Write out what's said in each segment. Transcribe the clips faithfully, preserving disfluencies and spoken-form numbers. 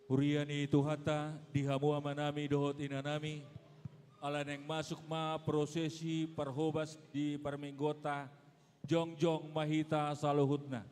Huria ni Tuhanta, di hamu amanami dohot inanami, ala naeng masuk ma prosesi parhobas di parmingguonta, jongjong ma hita saluhutna.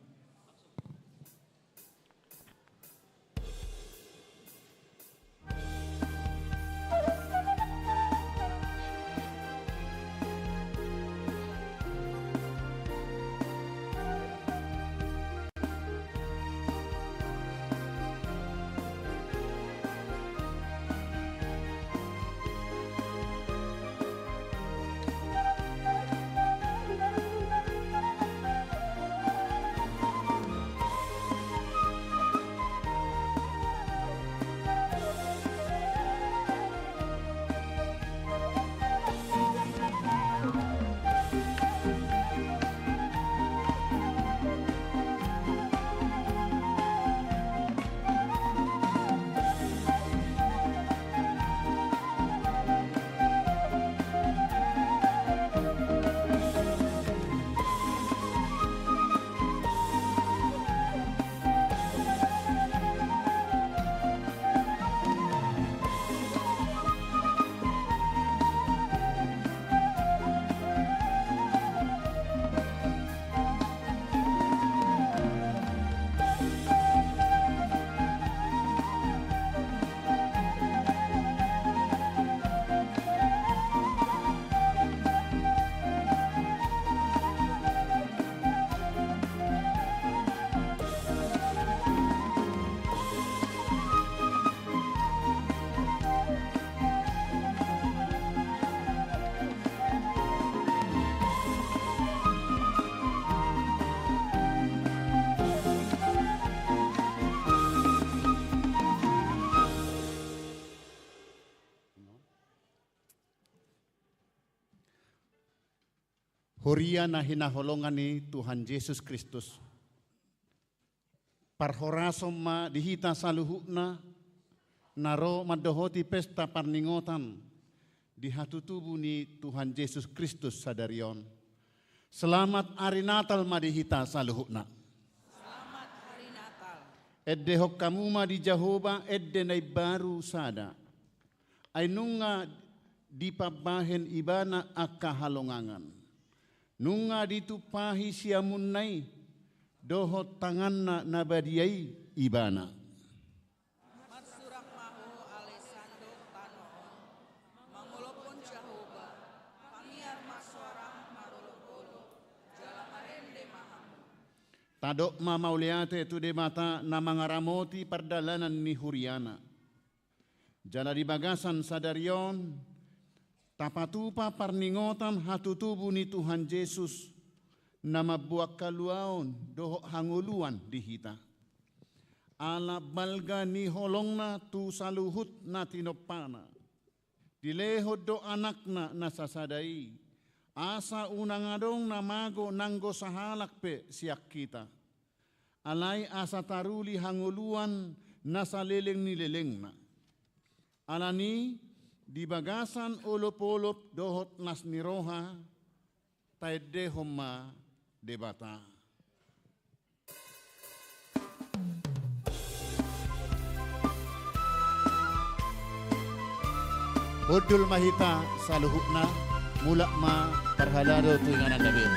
Huria na hinaholongan ni Tuhan Jesus Kristus. Parhorason ma di hita saluhutna, na ro mandohoti pesta parningotan di hatutubu ni Tuhan Jesus Kristus sadari on. Selamat ari Natal ma di hita saluhutna. Selamat hari Natal. Endehon hamu ma di Jahowa ende na imbaru sada. Ai nunga dipambahen ibana angka halongangan. Nunga ditumpahi siamunna i, dohot tanganna na badia i ibana. Marsurak ma ho ale sandok tano on, mangolophon Jahowa, pangiar ma soaram marolopolop, jala marende ma hamu. Tadok ma mauliate tu Debata na mangaramoti pardalanan ni huriana. Jala di bagasan sadari on, tapatupa parningotan hatutubu ni Tuhan Jesus, na mamboan haluaon dohot hangoluan di hita. Ala balga ni holongna tu saluhut na tinompana. Dilehon do anakna na sasada i, asa unang adong na mago nanggo sahalak pe sian hita. Alai asa taruli hangoluan na saleleng ni lelengna. Alani, di bagasan olopolop dohot las ni roha, taendehon ma Debata. Hundul ma hita saluhutna, mulak ma parhalado tu inganan na badia.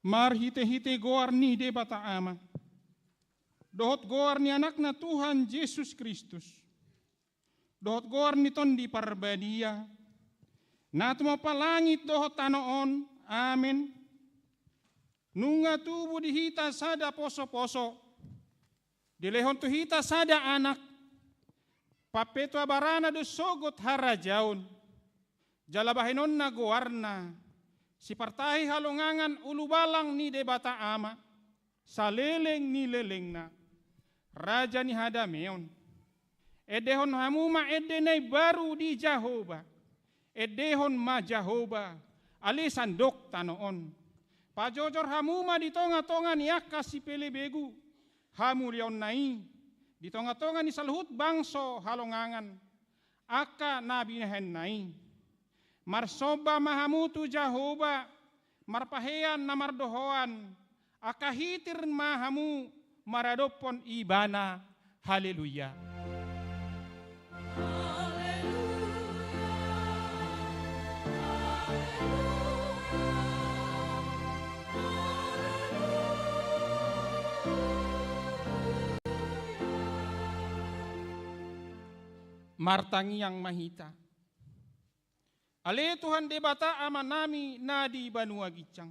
Marhite-hite goar ni Debata Ama, dohot goar ni Anakna Tuhan Jesus Kristus, dohot goar ni Tondi Parbadia, na tumompa langit dohot tano on. Amen. Nunga tubu di hita sada poso-poso, dilehon tu hita sada Anak, pampetua barana do sogot harajaon, jala bahenonna goarna, sipartahi halongangan ulubalang ni Debata Ama, saleleng ni lelengna, Raja ni hadameon. Endehon hamu ma ende na imbaru di Jahowa. Endehon ma Jahowa, ale sandok tano on. Pajojor hamu ma di tonga-tonga ni angka sipelebegu hamuliaonna i, di tonga-tonga ni saluhut bangso halongangan, angka na binahenna i. Marsomba ma hamu tu Jahowa, marpahean na mardohoan, angka hitir ma hamu maradophon Ibana. Haleluya. Martangiang ma hita. Ale Tuhan Debata Amanami na di banua ginjang,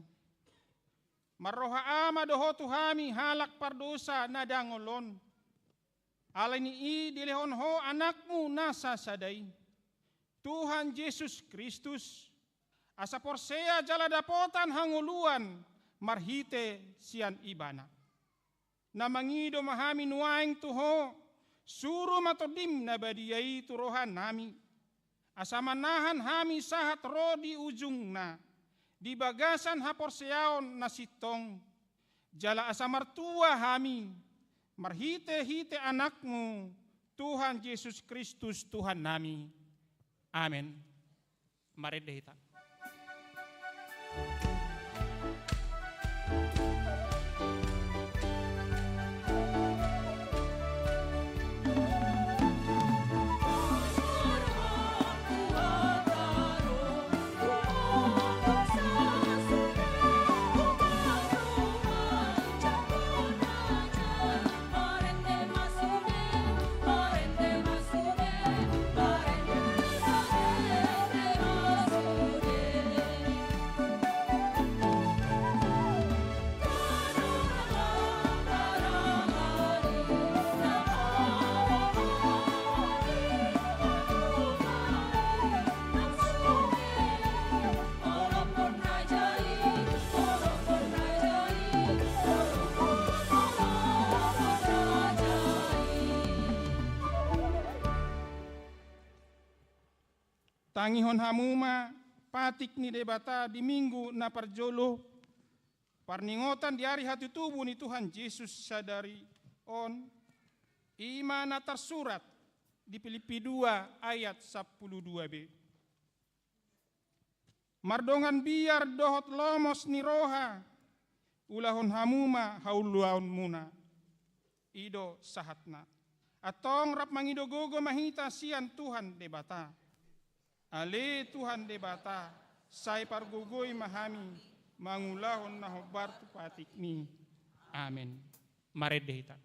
marroha Ama do Ho tu hami halak pardosa na dangol on. Alani i dilehon Ho Anakmu na sasada i, Tuhan Jesus Kristus, asa porsea jala dapotan hangoluan marhite sian Ibana. Na mangido ma hami nuaeng tu Ho, suru ma Tondim na badia i tu rohanami, asa manahan hami sahat ro di ujungna, di bagasan haporseaon na sintong, jala asa martua hami, marhite-hite Anakmu, Tuhan Jesus Kristus Tuhannami. Amen. Marende hita. Tangihon hamu ma patik ni Debata di Minggu na parjolo, parningotan di ari hatutubu ni Tuhan Jesus sadari on, i ma na tarsurat di Pilippi dua ayat sampulu dua b. Mardongan biar dohot lomos ni roha, ulahon hamu ma haluaonmuna. I do sahatna. Antong rap mangido gogo ma hita sian Tuhan Debata. Ale Tuhan Debata, sai pargogoi ma hami mangulahon na hombar tu patikmi. Amen. Marende hita.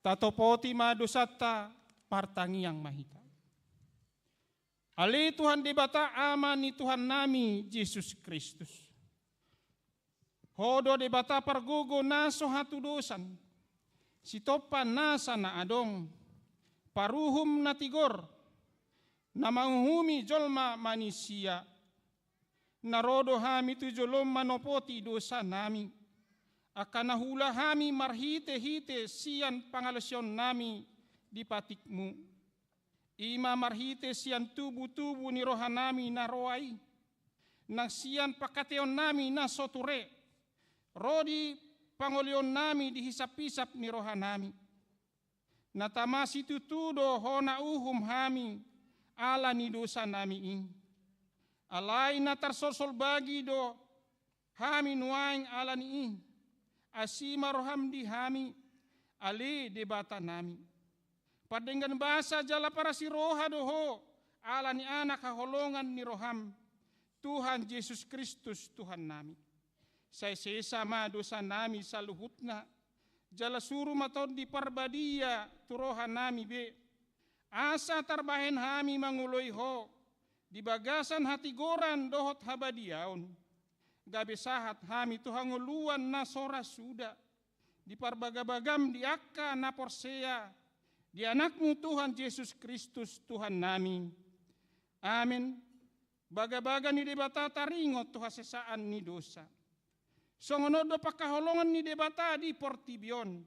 Tatopoti ma dosanta, martangiang ma hita. Ale Tuhan Debata Ama ni Tuhannami Jesus Kristus. Ho do Debata pargogo na so hatudosan, sitompa nasa na adong, paruhum na tigor, na manguhumi jolma manisia. Na ro do hami tu jolom manopoti dosanami, angka na huula hami marhite-hite sian pangalaosionnami di patikmu. I ma marhite sian tubu-tubu ni rohanami na roa i, nang sian pangkataionnami na so ture, ro di pangolihonnami di hisap-hisap ni rohanami. Na tama situtu do hona uhum hami ala ni dosanami i. Alai na tarsolsol bagi do hami nuaeng ala ni i. Asi ma roham di hami, ale Debatanami. Pardenggan basa jala parasi roha do ho ala ni Anak haholongan ni roham, Tuhan Jesus Kristus Tuhannami. Sai sesa ma dosanami saluhutna, jala suru ma Tondi Parbadia tu rohanami be, asa tarbahen hami mangoloi ho di bagasan hatigoran dohot habadiaon, gabe sahat hami tu hangoluan na so ra suda di parbagabagam di angka na porsea di Anakmu Tuhan Jesus Kristus Tuhannami. Amen. Bagabaga ni Debata taringot tu hasesaan ni dosa. Songon on do pangkaholongan ni Debata di portibi on.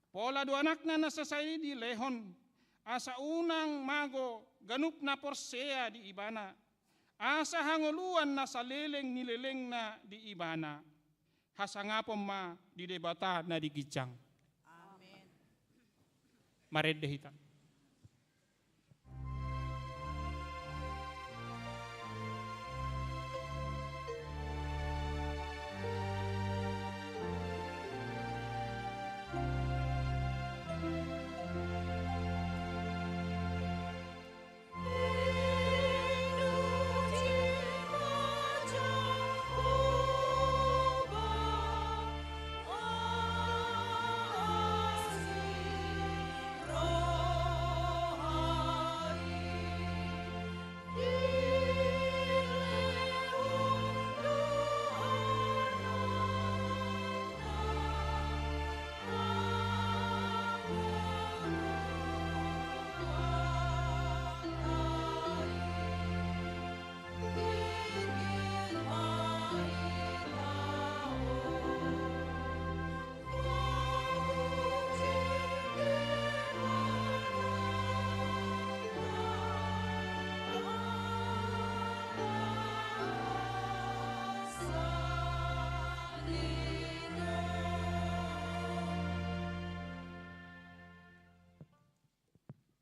Pola do Anakna na sesa i dilehon, asa unang mago ganup na porsea di Ibana, asa hangoluan na saleleng ni lelengna di Ibana. Hasangapon ma di Debata na di ginjang. Amen. Marende hita.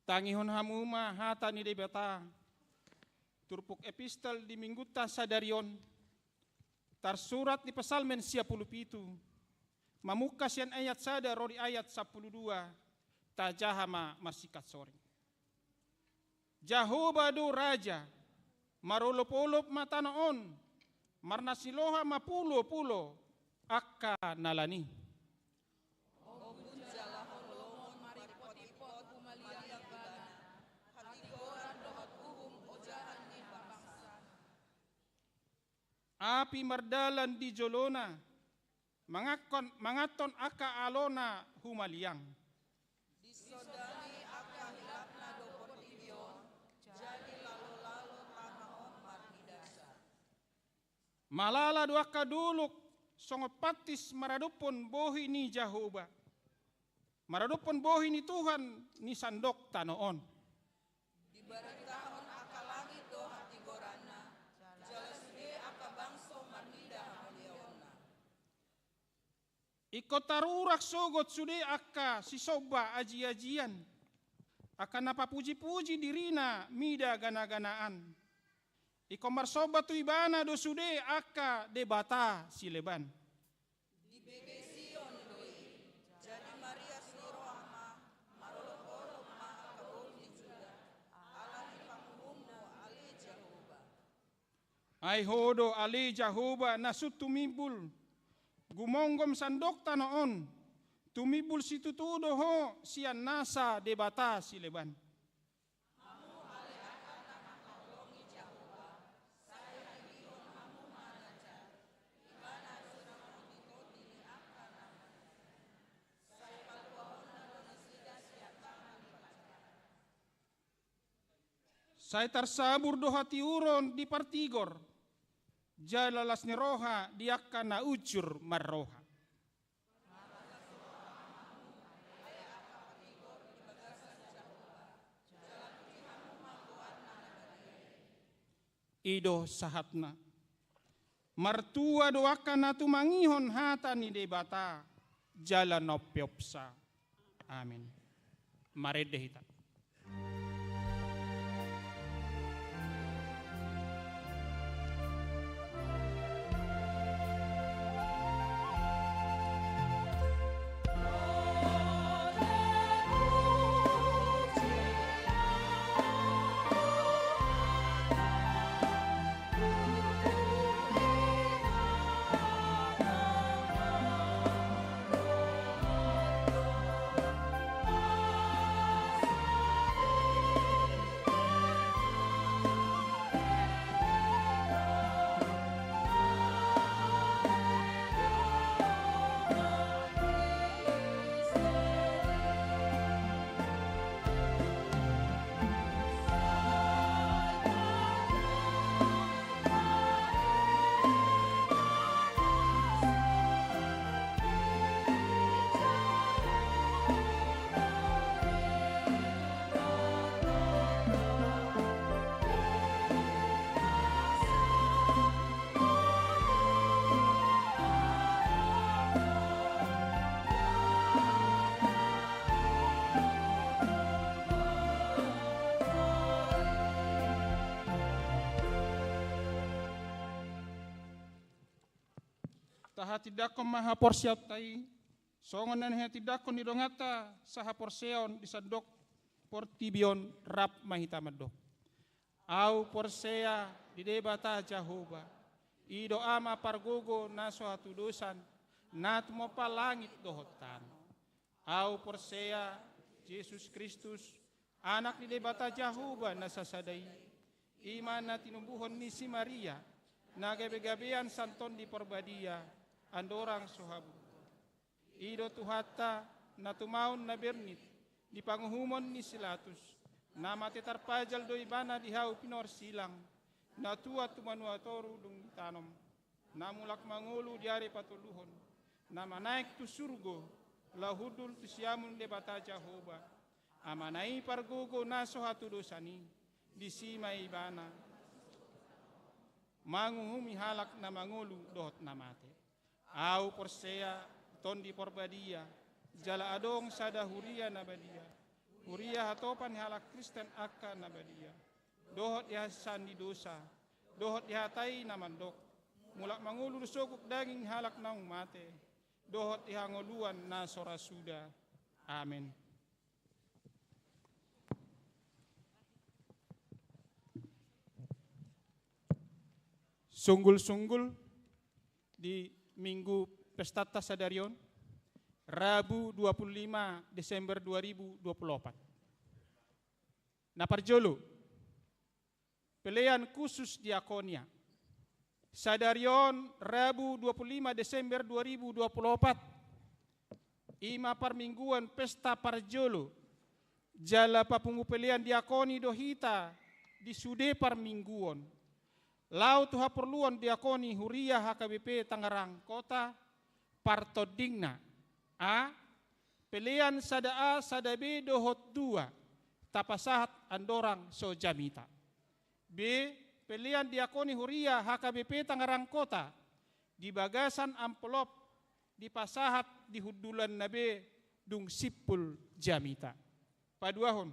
Tangihon hamu ma hata ni Debata. Turpuk epistel di minggunta sadari on, tarsurat di Psalmen sia pulu pitu, mamungka sian ayat sada ro di ayat sampulu dua. Tajaha ma marsingkat soring. Jahowa do raja, marolopolop ma tano on, marnasiloha ma pulopulo angka nalan i. Ogun jala holongon maripotipothumaliang Ibana, hatigoran dohot uhum ojahan ni parbangsa. Api mardalan di jolona, mangakkon, manganthon angka alona humaliang. Disondani angka hilapna do portibi on, jadi lalolalo tano on marnidasar. Malala do angka dolok songon pantis maradophon bohi ni Jahowa, maradophon bohi ni Tuhan ni sandok tano on. Dibaritahon angka langit do hatigoranna, jala sude angka bangso marnida hamuliaonna. Ingkon tarurak sogot sude angka sisomba ajiajian, angka na papujipuji dirina mida ganaganaan. Ingkon marsomba tu Ibana do sude angka debata sileban. Dibege Sion do i, jadi marias ni roha ma, marolopolop ma angka boru ni Juda, ala ni panguhummu ale Jahowa. Ai ho do ale Jahowa na sun tumimbul, gumonggom sandok tano on, tumimbul situtu do ho sian nasa debata sileban. Hamu ale angka na mangkaholongi Jahowa, sai hagigihon hamu ma na jar, Ibana do na mangondit Sai tarsabur do hatiuron di partigor, jala las ni roha di angka na ujur marroha. I do sahatna. Martua do angka na tumangihon hata ni Debata, jala na umpeopsa. Amin. Marende hita. Tahatindangkon ma haporseaonta i, songon na nihatindangkon ni donganta sahaporseaon di sandok portibi on. Rap ma hita mandok. Ahu porsea di Debata Jahowa, i do Ama pargogo na so hatudosan, na tumompa langit dohot tano. Ahu porsea Jesus Kristus, Anak ni Debata Jahowa na sasada i, i ma na tinumbuhon ni si Maria, na gabegabean sian Tondi Parbadia, andorang so haburjuon. I do Tuhanta, na tumaon na bernit di panguhumon ni si Latus, na mate tarpajal do Ibana di hau pinorsilang, na tua tu banua toru dung ditanom, na mulak mangolu di ari patoluhon, na manaek tu surgo, laho hundul tu siamun Debata Jahowa, Amana i pargogo na so hatudosan i, disi ma Ibana manguhumi halak na mangolu dohot na mate. Ahu porsea Tondi Parbadia, jala adong sada huria na badia, huria hatopan ni halak Kristen angka na badia, dohot di hasesaan ni dosa, dohot di hata i na mandok, mulak mangolu do sogop daging ni halak naung mate, dohot di hangoluan na so ra suda. Amen. Sunggul-sunggul di Minggu pestanta sadari on, Rabu dua puluh lima Desember dua ribu dua puluh opat. Na parjolo, pelean khusus diakonia. Sadari on, Rabu dua puluh lima Desember dua ribu dua puluh opat, i ma parmingguon pesta parjolo, jala papungu pelean diakoni do hita di sude parmingguon. Laho tu haporluan diakoni huria H K B P Tangerang Kota, partondingna: A, pelean sada A, sada B dohot dua, tapasahat andorang so jamita. B, pelean diakoni huria H K B P Tangerang Kota, di bagasan amplop dipasahat di hundulanna be dung simpul jamita. Paduahon,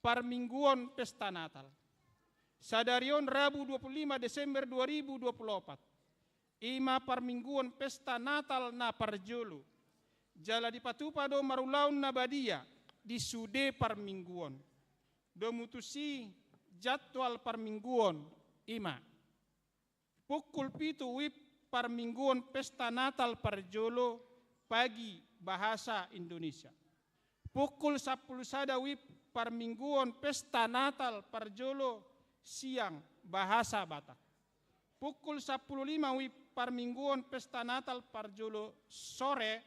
parmingguon pesta Natal. Sadari on Rabu dua puluh lima Desember dua ribu dua puluh opat, i ma parmingguon pesta Natal na parjolo. Jala dipatupa do marulaon na badia di sude parmingguon. Domu tusi jadwal parmingguon, i ma: Pukul pitu WIB parmingguon pesta Natal parjolo, pagi, bahasa Indonesia. Pukul sampulu sada WIB parmingguon pesta Natal parjolo, siang, bahasa Batak. Pukul sampulu lima WIB parmingguon pesta Natal parjolo, sore,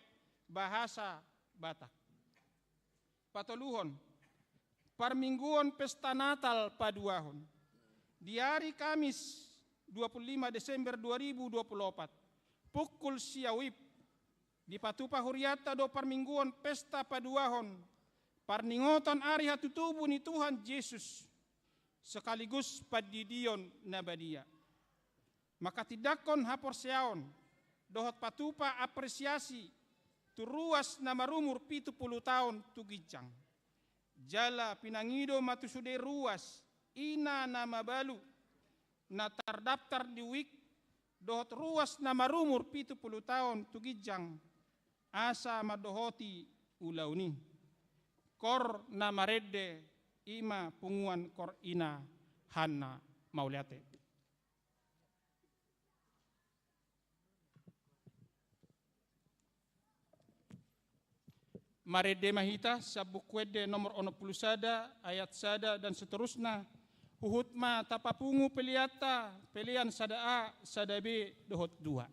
bahasa Batak. Patoluhon, Parmingguon pesta Natal paduahon. Di ari Kamis dua puluh lima Desember dua ribu dua puluh opat, pukul sia WIB, dipatupa hurianta do parmingguon pesta paduahon parningoton ari hatutubu ni Tuhan Jesus, sekaligus pandidion na badia. Manghatindanghon haporseaon dohot patupa apresiasi tu ruas na marumur pitu pulu taon tu ginjang. Jala pinangido ma tu sude ruas ina na mabalu na tardaftar di WIB dohot ruas na marumur pitu pulu taon tu ginjang, asa mandohoti ulaon i. Kor na marende, i ma punguan kor ina Hanna. Mauliate. Marende ma hita sian Buku Ende nomor onom pulu sada, ayat sada dan seterusna. Huhut ma tapapungu peleanta, pelean sada A, sada B dohot dua.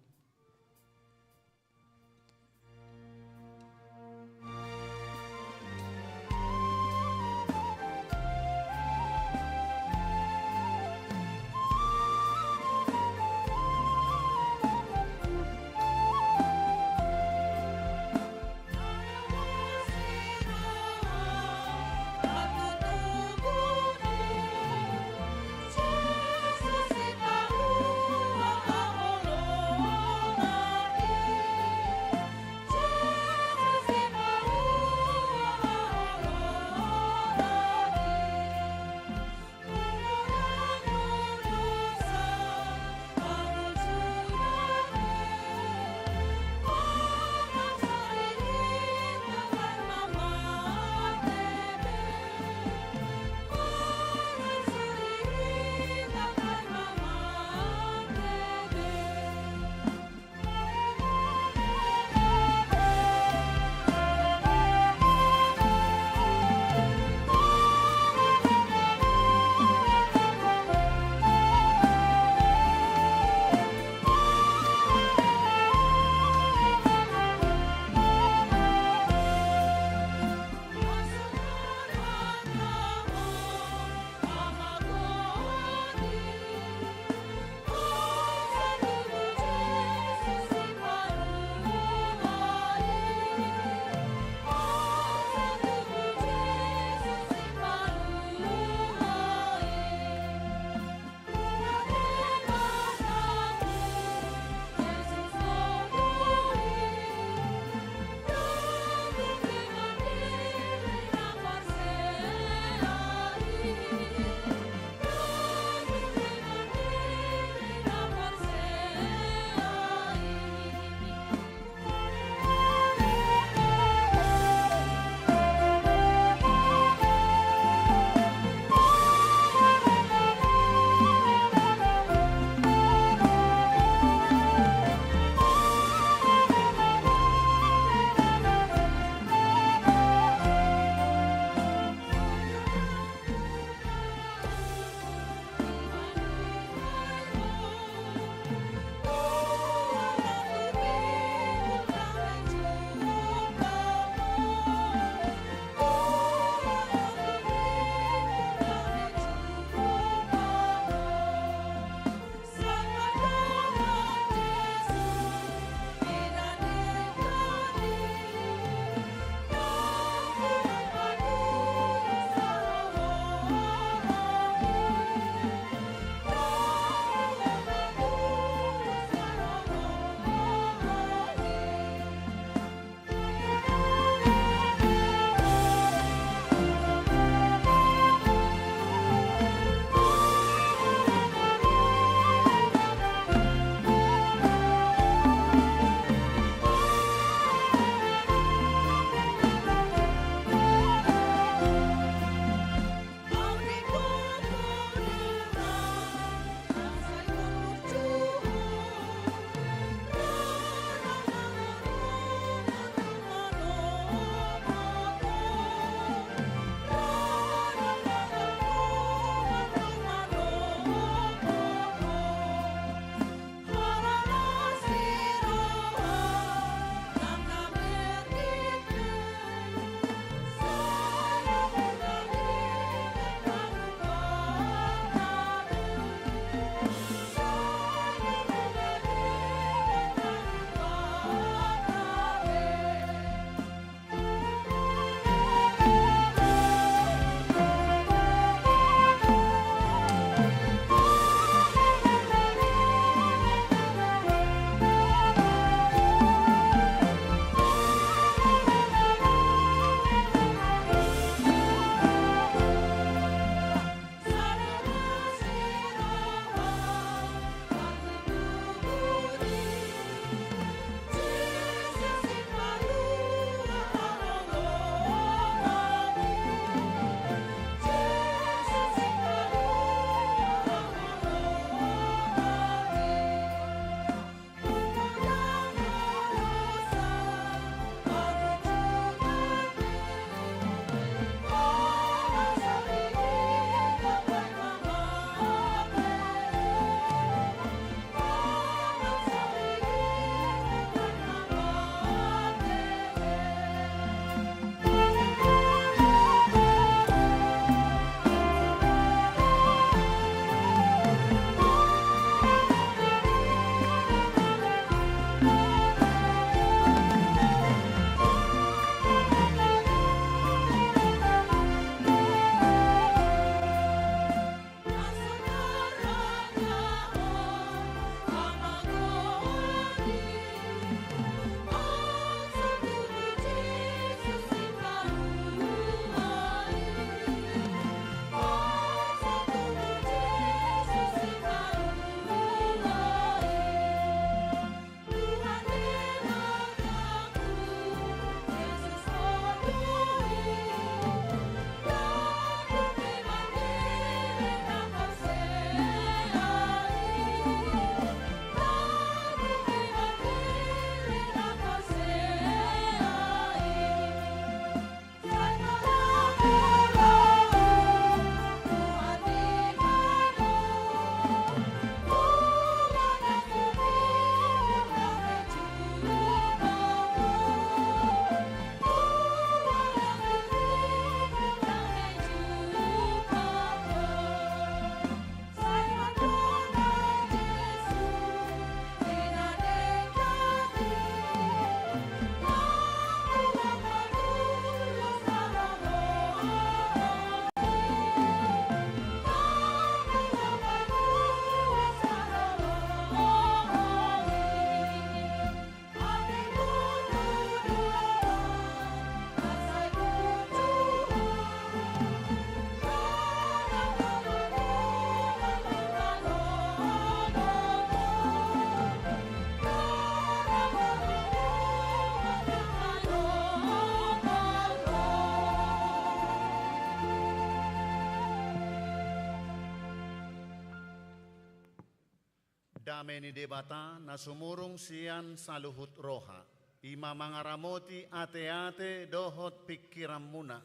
Dame ni Debata na sumurung sian saluhut roha, i ma mangaramoti ateate dohot pingkiranmuna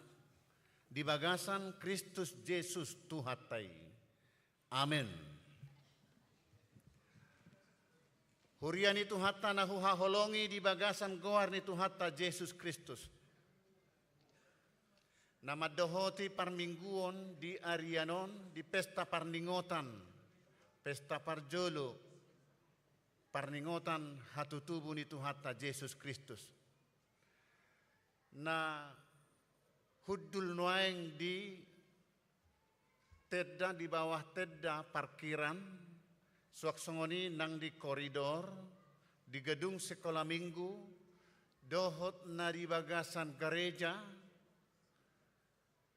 di bagasan Kristus Jesus Tuhanta i. Amen. Huria ni Tuhanta na huhaholongi di bagasan goar ni Tuhanta Jesus Kristus, na mandohoti parmingguon di arian on di pesta parningotan, pesta parjolo parningotan hatutubu ni Tuhanta Jesus Kristus, na hundul nuaeng di tenda, di bawah tenda parkiran, suang songon i nang di koridor, di gedung sekolah minggu, dohot na di bagasan gareja,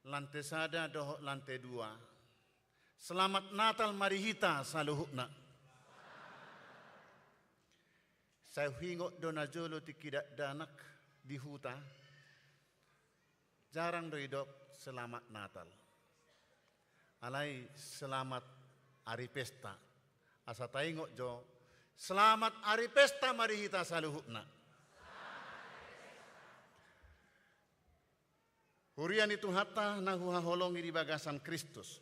lante sada dohot lante dua. Selamat Natal ma di hita saluhutna. Sai huingot do najolo tingki dakdanak di huta, jarang do didok selamat Natal. Alai selamat ari pesta. Asa taingot jo, selamat ari pesta ma di hita saluhutna. Huria ni Tuhanta na huhaholongi di bagasan Kristus.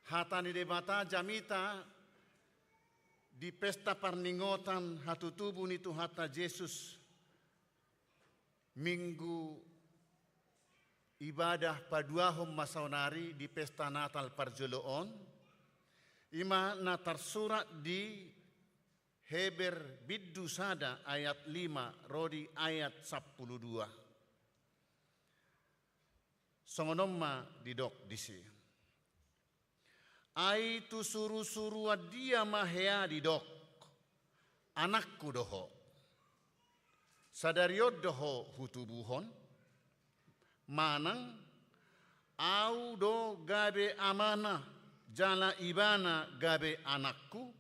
Hata ni Debata jamita di pesta parningotan hatutubu ni Tuhanta Jesus, Minggu Ibadah paduahon ma saonari di pesta Natal parjolo on, i ma na tarsurat di Heber bindu sada ayat lima ro di ayat sampulu dua. Songon on ma didok disi. Ai tu surusuruan dia ma hea didok, anakku do ho. Sadari on do ho hutubuhon, manang ahu do gabe amana jala ibana gabe anakku?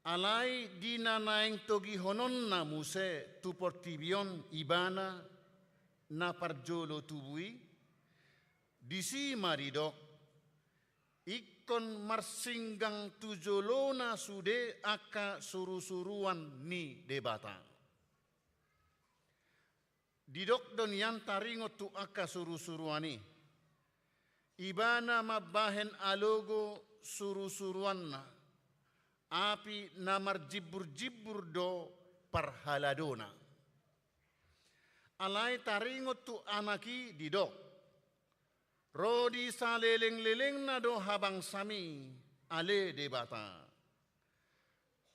Alai di na naeng togihononna muse tu portibi on ibana na parjolo tubu i, disi ma didok, ingkon marsinggang tu jolona sude angka surusuruan ni Debata. Didok do nian taringot tu angka surusuruan i. Ibana mambahen alogo surusuruanna, api na marjimburjimbur do parhaladona. Alai taringot tu anak i didok, ro di salelenglelengna do habangsami, ale Debata.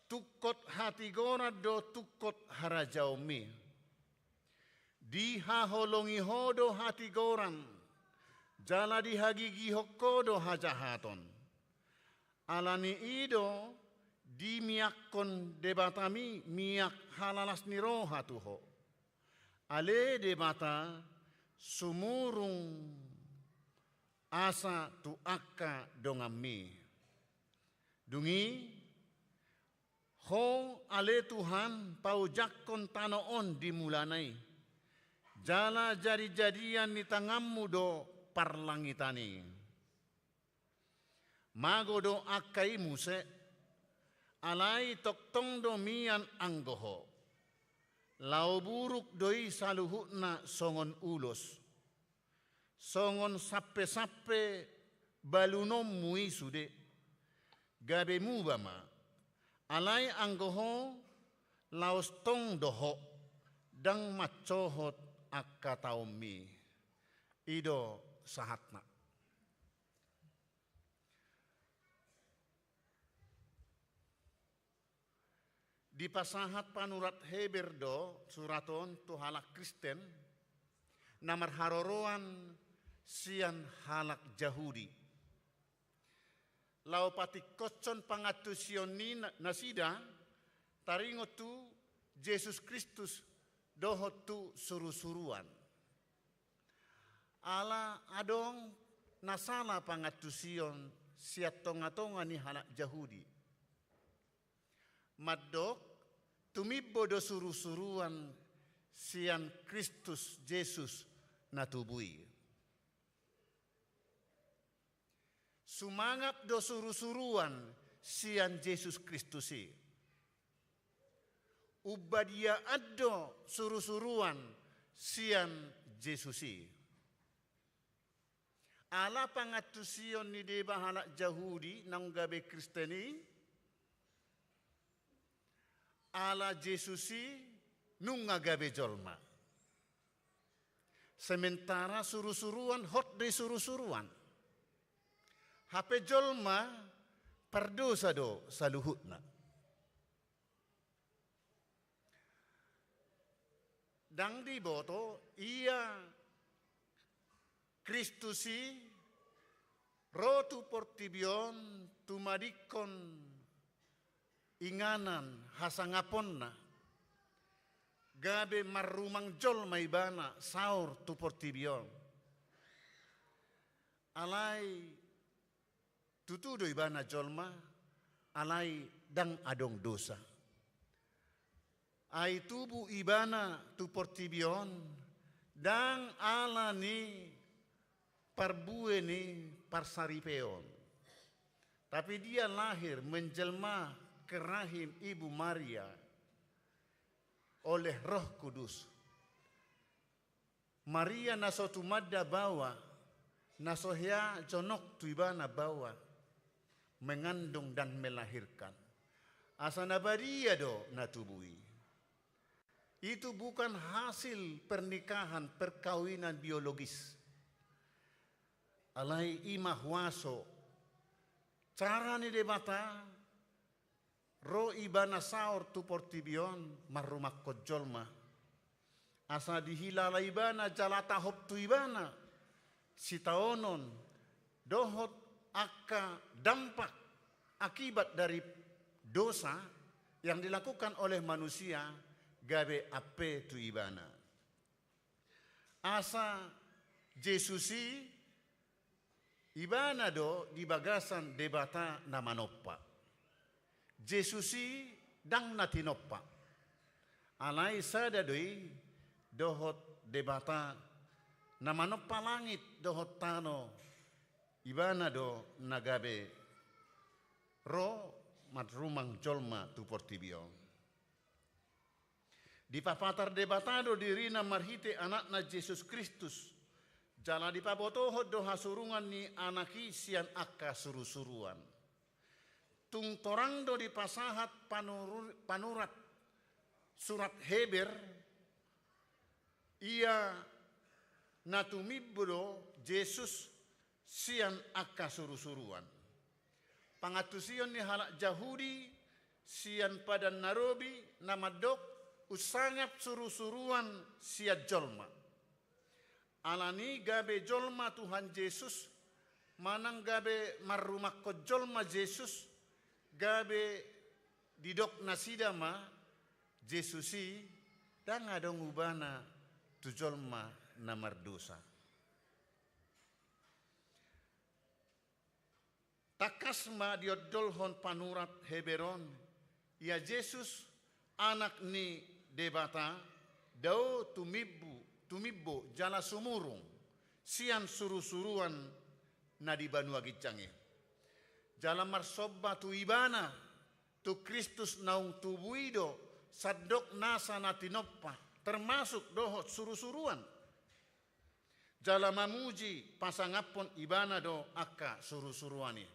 Tungkot hatigoran do tungkot harajaonmi. Dihaholongi ho do hatigoran, jala dihagigihon ho do hajahaton. Ala ni i do dimiakkon Debatami miak halalas ni roha tu ho. Ale Debata, sumurung asa tu angka donganmi. Dung i, ho ale Tuhan paojakkon tano on di mulana i, jala jadijadian ni tanganmu do parlangitan i. Mago do angka i muse, alai tongtong do mian anggo ho. Laho buruk do i saluhutna songon ulos. Songon sampesampe balunonmu i sude. Gabe muba ma. Alai anggo ho laos tong do ho, ndang mansohot angka taonmi. I do sahatna. Dipasahat panurat Heber do surat on tu halak Kristen na marharoroan sian halak Jahudi, laho patingkoshon pangantusion ni na-, nasida taringot tu Jesus Kristus dohot tu surusuruan. Ala adong na sala pangantusion sian tongatonga ni halak Jahudi. Mandok, tumimbo do surusuruan sian Kristus Jesus na tubu i. Sumangap do surusuruan sian Jesus Kristus i. Umbadiaan do surusuruan sian Jesus i. Ala pangantusion ni deba halak Jahudi naung gabe Kristen i, ala Jesus i nunga gabe jolma. Sementara surusuruan hot do i surusuruan. Hape jolma pardosa do saluhutna. Ndang diboto ia Kristus i ro tu portibi on tumadingkon inganan hasangaponna, gabe marrumang jolma ibana saor tu portibi on. Alai tutu do ibana jolma, alai ndang adong dosa. Ai tubu ibana tu portibi on, ndang ala ni parbue ni parsaripeon. Tapi dia lahir menjelma ke rahim Ibu Maria oleh Roh Kudus. Maria na so tumanda baoa, na so hea jonok tu ibana baoa, mengandung dan melahirkan. Asa na badia do na tubu i. Itu bukan hasil pernikahan, perkawinan biologis. Alai i ma huaso, cara ni Debata, ro ibana saor tu portibi on marrumangkon jolma. Asa dihilala ibana jala tahop tu ibana sitaonon dohot angka dampak akibat dari dosa yang dilakukan oleh manusia gabe ampe tu ibana. Asa Jesus i ibana do di bagasan Debata na manompa. Jesus i ndang na tinompa. Alai sada do i dohot Debata na manompa langit dohot tano, ibana do na gabe ro marrumang jolma tu portibi on. Dipapatar Debata do dirina marhite Anakna Jesus Kristus, jala dipabotohon do hasurungan ni Anak i sian angka surusuruan. Tung torang do dipasahat panuru-, panurat surat Heber, ia na tumimbo do Jesus sian angka surusuruan. Pangantusion ni halak Jahudi sian Padan na Robi na mandok, unsangap surusuruan sian jolma. Alani gabe jolma Tuhan Jesus, manang gabe marrumangkon jolma Jesus, gabe didok nasida ma Jesus i ndang adong ubana tu jolma na mardosa. Tangkas ma diondolhon panurat Heber on, ia Jesus, Anak ni Debata, dao tumimbo, tumimbo jala sumurung sian surusuruan na di banua ginjang i. Jala marsomba tu Ibana, tu Kristus naung tubu i do sandok nasa na tinompa, termasuk dohot surusuruan. Jala mamuji pasangaphon Ibana do angka surusuruan i.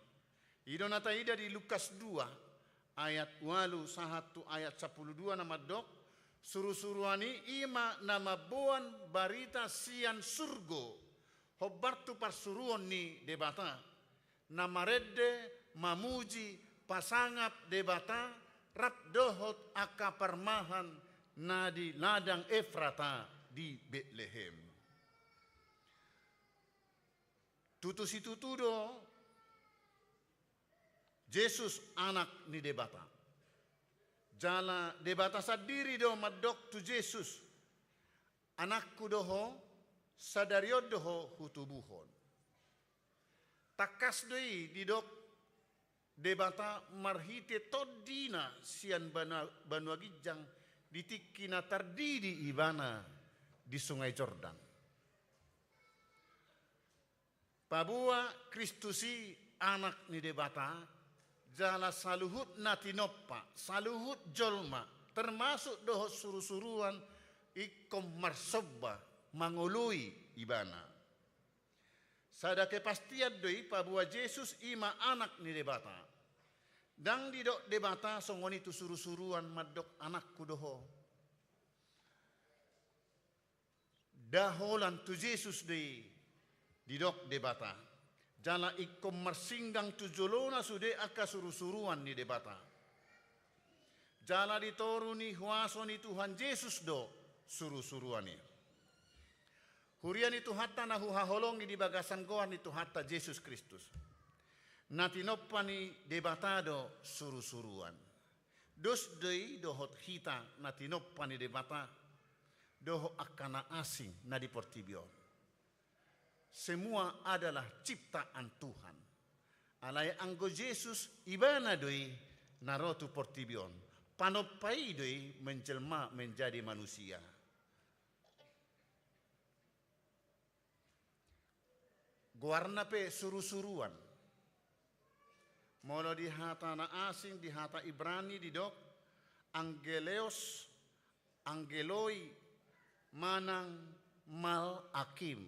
I do na taida di Lukas dua ayat ualu sahat tu ayat sampulu dua na mandok, surusuruan i i ma na mamboan barita sian surgo, hombar tu parsuruon ni Debata, na marende mamuji pasangap Debata rap dohot angka parmahan na di ladang Efrata di Betlehem. Tutu situtu do Jesus Anak ni Debata. Jala Debata sandiri do mandok tu Jesus, Anakku do ho, sadari on do ho hutubuhon. Tangkas do i didok Debata marhite TondiNa sian banua, banua ginjang di tingki na tardidi Ibana di Sungai Jordan. Paboa Kristus i Anak ni Debata, jala saluhut na tinompa, saluhut jolma, termasuk dohot surusuruan, ingkon marsomba, mangoloi Ibana. Sada kepastian do i, paboa Jesus i ma Anak ni Debata. Ndang didok Debata songon i tu surusuruan mandok, "Anakku do ho." Nda holan tu Jesus do i didok Debata. Jala ingkon marsinggang tu jolona sude angka surusuruan ni Debata. Jala di toru ni huaso ni Tuhan Jesus do surusuruan i. Huria ni Tuhanta na huhaholongi di bagasan goar ni Tuhanta Jesus Kristus. Na tinompa ni Debata do surusuruan. Dos do i dohot hita na tinompa ni Debata, dohot angka na asing na di portibi on. Semua adalah ciptaan Tuhan. Alai anggo Jesus, Ibana do i na ro tu portibi on. Panompa i do i menjelma menjadi manusia. Goarna pe surusuruan. Molo di hata na asing, di hata Ibrani didok angelos, angeloi, manang malakim.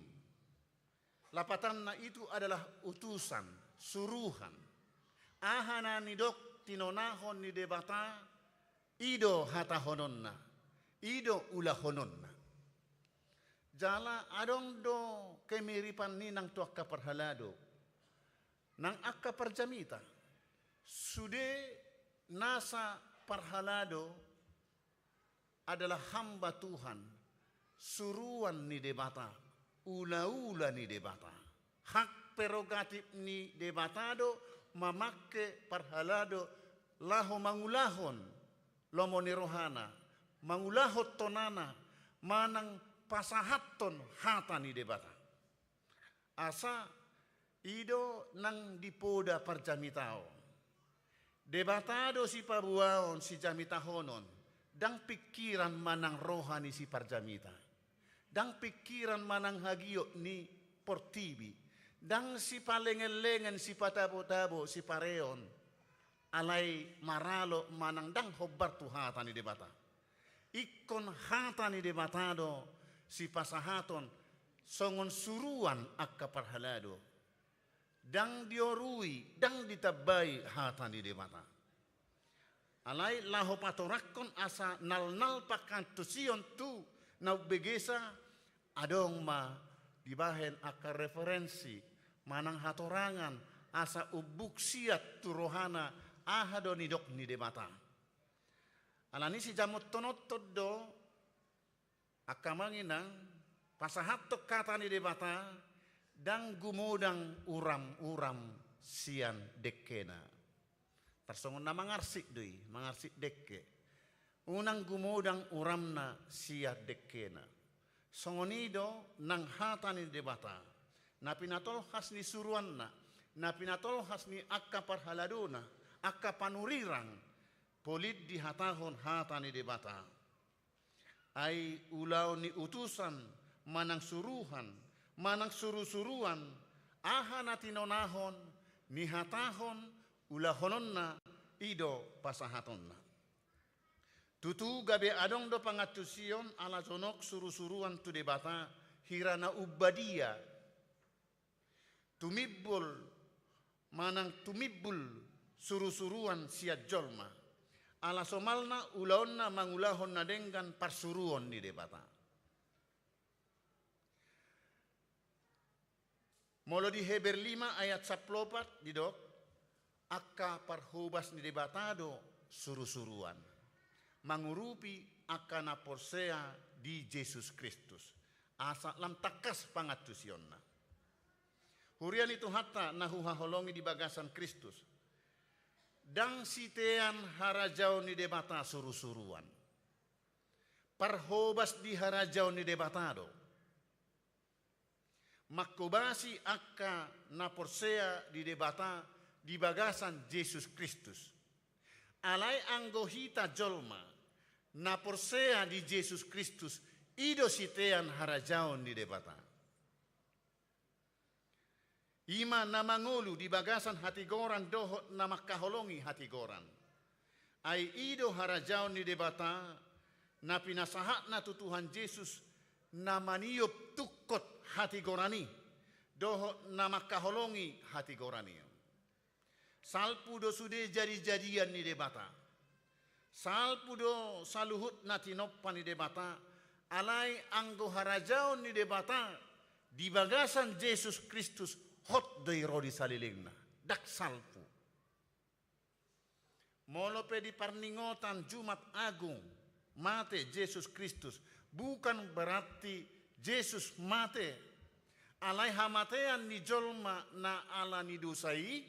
Lapatanna itu adalah utusan, suruhan. Aha na nidok tinonahon ni Debata, i do hatahononna, i do ulahononna. Jala adong do kemiripan ni nang tu angka parhalado, nang angka parjamita. Sude nasa parhalado adalah hamba Tuhan, suruan ni Debata, ulaula ni Debata. Hak prerogatif ni Debata do mamangke parhalado laho mangulahon lomo ni rohana, mangulahon tonana, manang pasahathon hata ni Debata. Asa i do nang di poda parjamita on. Debata do sipaboaon, sijamitahonon, ndang pingkiran manang roha ni siparjamita. Ndang pingkiran manang hagiot ni portibi. Ndang sipalengenlengen, sipatabotabo, sipareon. Alai maralo manang ndang hombar tu hata ni Debata. Ingkon hata ni Debata do sipasahaton songon suruan angka parhalado. Ndang diorui, ndang ditambai hata ni Debata. Alai laho patorangkon asa nalnal pangantusion tu na umbegesa, adong ma dibahen angka referensi manang hatorangan asa umbuk siat tu rohana aha do nidok ni Debata. Alani sijamothononton do angka amang inang, pasahathon hata ni Debata, ndang gumodang uram-uram sian dengkena. Tarsongon na mangarsik do i, mangarsik dengke. Unang gumodang uramna sian dengkena. Songon i do nang hata ni Debata. Na pinatolhas ni suruanna, na pinatolhas ni angka parhaladona, angka panurirang, polin dihatahon hata ni Debata. Ai ulaon ni utusan, manang suruhan, manang surusuruan, aha na tinonahon, nihatahon, ulahononna, i do pasahatonna. Tutu gabe adong do pangantusion ala jonok surusuruan tu Debata, hira na umbadia. Tumimbul manang tumimbul surusuruan sian jolma. Ala somalna ulaonna mangulahon na denggan parsuruon ni Debata. Molo di Heber lima ayat sampulu opat didok, angka parhobas ni Debata do surusuruan. Mangurupi angka na porsea di Jesus Kristus. Asa lam tangkas pangantusionna. Huria ni Tuhanta na huhaholongi di bagasan Kristus. Ndang sitean harajaon ni Debata surusuruan. Parhobas di harajaon ni Debata do. Manghobasi angka na porsea di Debata di bagasan Jesus Kristus. Alai anggo hita jolma, na porsea di Jesus Kristus, i do sitean harajaon ni Debata. I ma na mangolu di bagasan hatigoran dohot na mangkaholongi hatigoran. Ai i do harajaon ni Debata, na pinasahatna tu Tuhan Jesus, na maniop tungkot hatigoran i, dohot na mangkaholongi hatigoran i. Salpu do sude jadijadian ni Debata. Salpu do saluhut na tinompa ni Debata, alai anggo harajaon ni Debata di bagasan Jesus Kristus hot do i ro di salelengna. Ndang salpu. Molo pe di parningotan Jumat Agung mate Jesus Kristus, bukan berarti Jesus mate. Alai hamatean ni jolma na ala ni dosa i,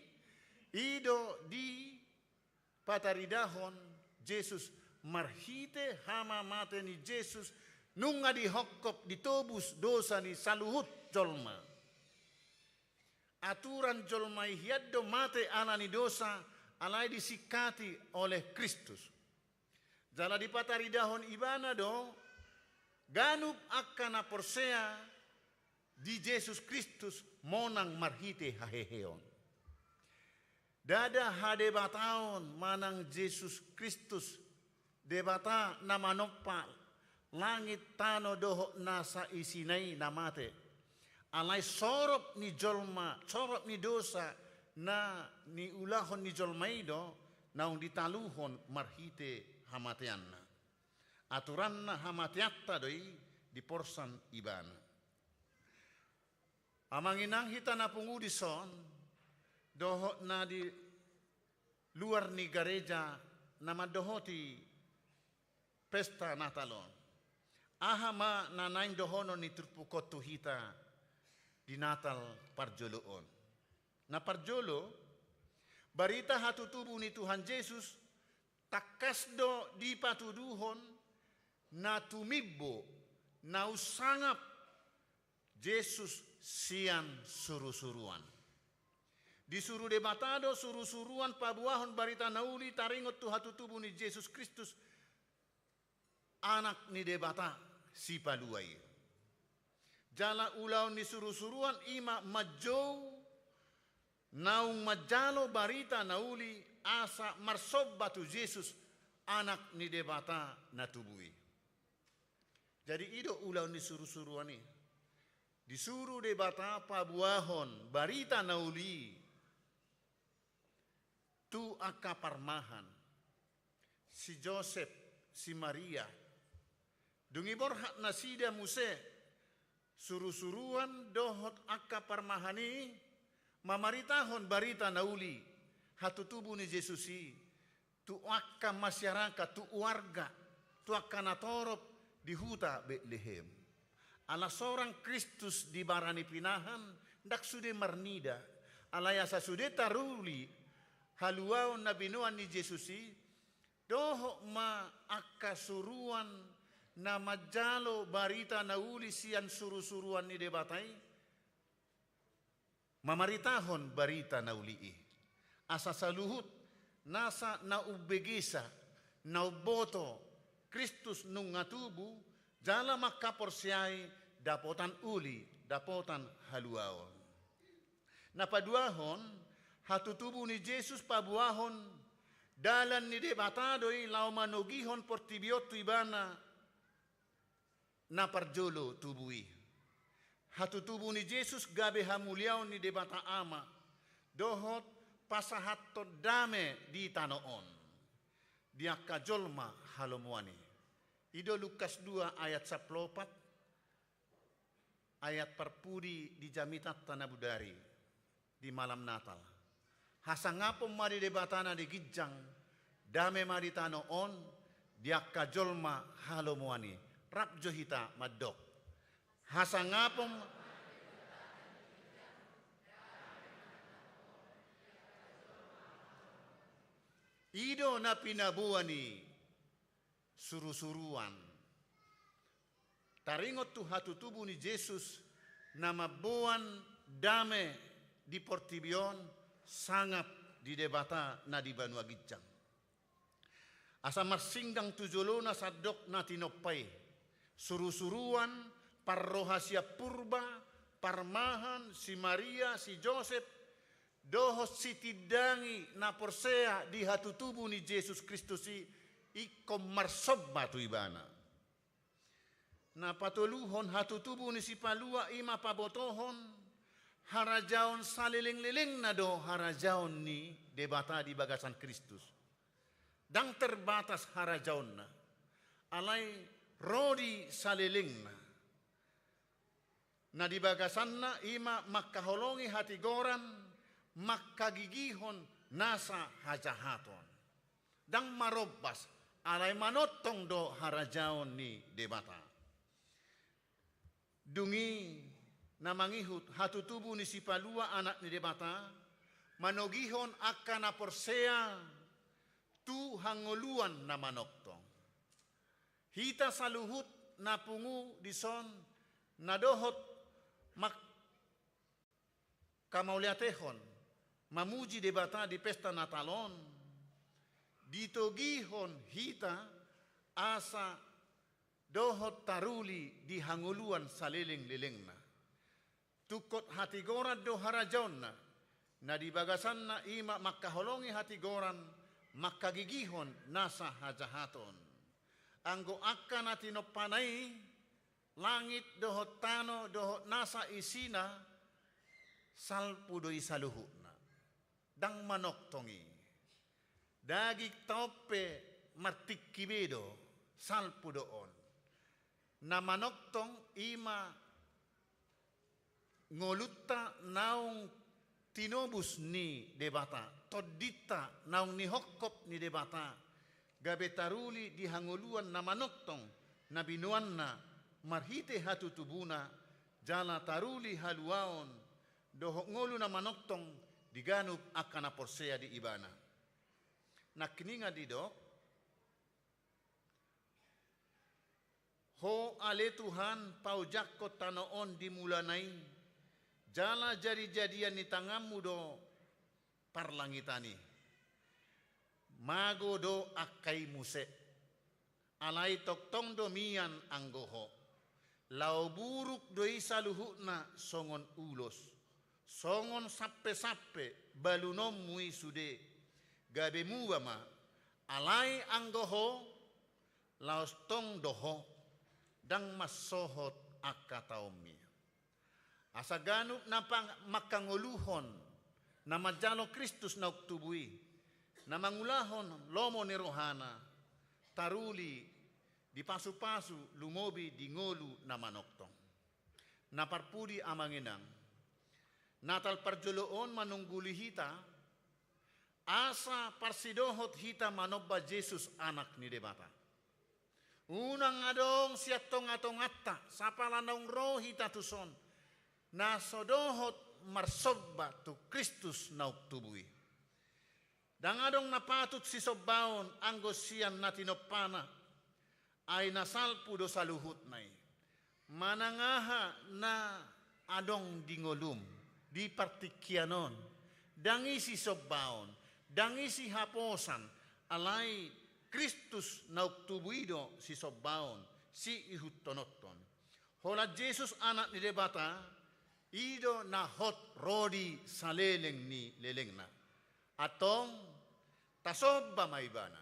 i do dipataridahon Jesus marhite hamamate ni Jesus, nunga dihophop ditobus dosa ni saluhut jolma. Aturan jolma i hian do mate ala ni dosa, alai disingkati oleh Kristus. Jala dipataridahon ibana do ganup angka na porsea di Jesus Kristus monang marhite haheheon. Ndada hadebataon manang Jesus Kristus, Debata na manompa langit tano dohot na saisina i na mate. Alai sorop ni jolma, sorop ni dosa na niulahon ni jolma i do naung ditaluhon marhite hamateanna. Aturanna hamateanta do i diporsan ibana. Amang inang hita na pungu dison, dohot na di luar ni gareja na mandohoti pesta Natal on. Aha ma na naeng dohonon ni turpuk on tu hita di Natal parjolo on? Na parjolo, barita hatutubu ni Tuhan Jesus tangkas do dipatuduhon na tumimbo, na unsangap Jesus sian surusuruan. Disuru Debata do surusuruan paboahon barita na uli taringot tu hatutubu ni Jesus Kristus, Anak ni Debata Sipalua i. Jala ulaon ni surusuruan i ma manjou naung manjalo barita na uli asa marsomba tu Jesus, Anak ni Debata na tubu i. Jadi i do ulaon ni surusuruan i. Disuru Debata paboahon barita na uli tu angka parmahan, si Josep, si Maria. Dung i borhat nasida muse surusuruan dohot angka parmahan i mamaritahon barita na uli, hatutubu ni Jesus i, tu angka masyarakat, tu warga, tu angka natorop di huta Betlehem. Ala sorang Kristus di bara ni pinahan, ndang sude marnida. Alai asa sude taruli haluaon na binoan ni Jesus i, dohot ma angka suruan na manjalo barita na uli sian surusuruan ni Debata i, mamaritahon barita na uli i. Asa saluhut nasa na umbegesa, na umboto Kristus nunga tubu, jala mangkaporseai dapotan uli, dapotan haluaon. Na paduahon, hatutubu ni Jesus paboahon dalan ni Debata do i laho manogihon portibi on tu ibana na parjolo tubu i. Hatutubu ni Jesus gabe hamuliaon ni Debata Ama, dohot pasahathon dame di tano on, di angka jolma halomoan i. I do Lukas dua ayat sampulu opat, ayat parpudi di jamitanta na bodari di malam Natal. Hasangapon ma di Debata na di ginjang, dame ma di tano on, di angka jolma halomoan i. Rap jo hita mandok. Hasangapon. I do na pinaboa ni surusuruan. Taringot tu hatutubu ni Jesus na mamboan dame di portibi on, sangap di Debata na di banua ginjang. Asa marsinggang tu jolona sandok na tinompa i, surusuruan, parroha sian purba, parmahan, si Maria, si Josep, dohot sitindangi na porsea di hatutubu ni Jesus Kristus i, ingkon marsomba tu Ibana. Na patoluhon, hatutubu ni Sipalua i ma pabotohon, harajaon salelenglelengna do harajaon ni Debata di bagasan Kristus. Ndang terbatas harajaonna, alai ro di salelengna. Na di bagasanna i ma mangkaholongi hatigoran, mangkagigihon nasa hajahaton. Ndang marombas, alai manongtong do harajaon ni Debata. Dung i na mangihut hatutubu ni Sipalua Anak ni Debata, manogihon angka na porsea tu hangoluan na manongtong. Hita saluhut na pungu dison, na dohot mangkamauliatehon, mamuji Debata di pesta Natal on, ditogihon hita asa dohot taruli di hangoluan salelenglelengna. Tungkot hatigoran do harajaonna, na di bagasanna i ma mangkaholongi hatigoran, mangkagigihon nasa hajahaton. Anggo angka na tinompana i, langit dohot tano dohot nasa isina, salpu do i saluhutna. Ndang manongtong i. Daging taon pe martingki be do, salpu do on. Na manongtong i ma ngolunta naung tinobus ni Debata, tondinta naung nihophop ni Debata, gabe taruli di hangoluan na manongtong na binoanna marhite hatutubuna, jala taruli haluaon dohot ngolu na manongtong di ganup angka na porsea di Ibana. Nangkiningan didok, Ho ale Tuhan, paojakhon tano on di mulana i, jala jadijadian ni tanganmu do parlangitan i. Mago do angka i muse. Alai tongtong do mian anggo Ho. Laho buruk do i saluhutna songon ulos, songon sampesampe balunonmu i sude, gabe muba ma. Alai anggo Ho, laos tong do Ho, ndang mansohot angka taonmi. Asa ganup na pang-, mangkangoluhon, na manjalo Kristus naung tubu i, na mangulahon lomo ni rohana, taruli dipasupasu lumobi di ngolu na manongtong. Na parpudi amang inang, Natal parjolo on manungguli hita, asa parsidohot hita manomba Jesus, Anak ni Debata. Unang adong sian tongatonganta sapala naung ro hita tuson, na so dohot marsomba tu Kristus naung tubu i. Ndang adong na patut sisombaon anggo sian na tinompana, ai na salpu do saluhutna i. Manang aha na adong di ngolum, di partingkian on, ndang i sisombaon, ndang i sihaposan, alai Kristus naung tubu i do sisombaon, siihuthononhon. Holan Jesus, Anak ni Debata, i do na hot ro di saleleng ni lelengna. Antong, tasomba ma Ibana.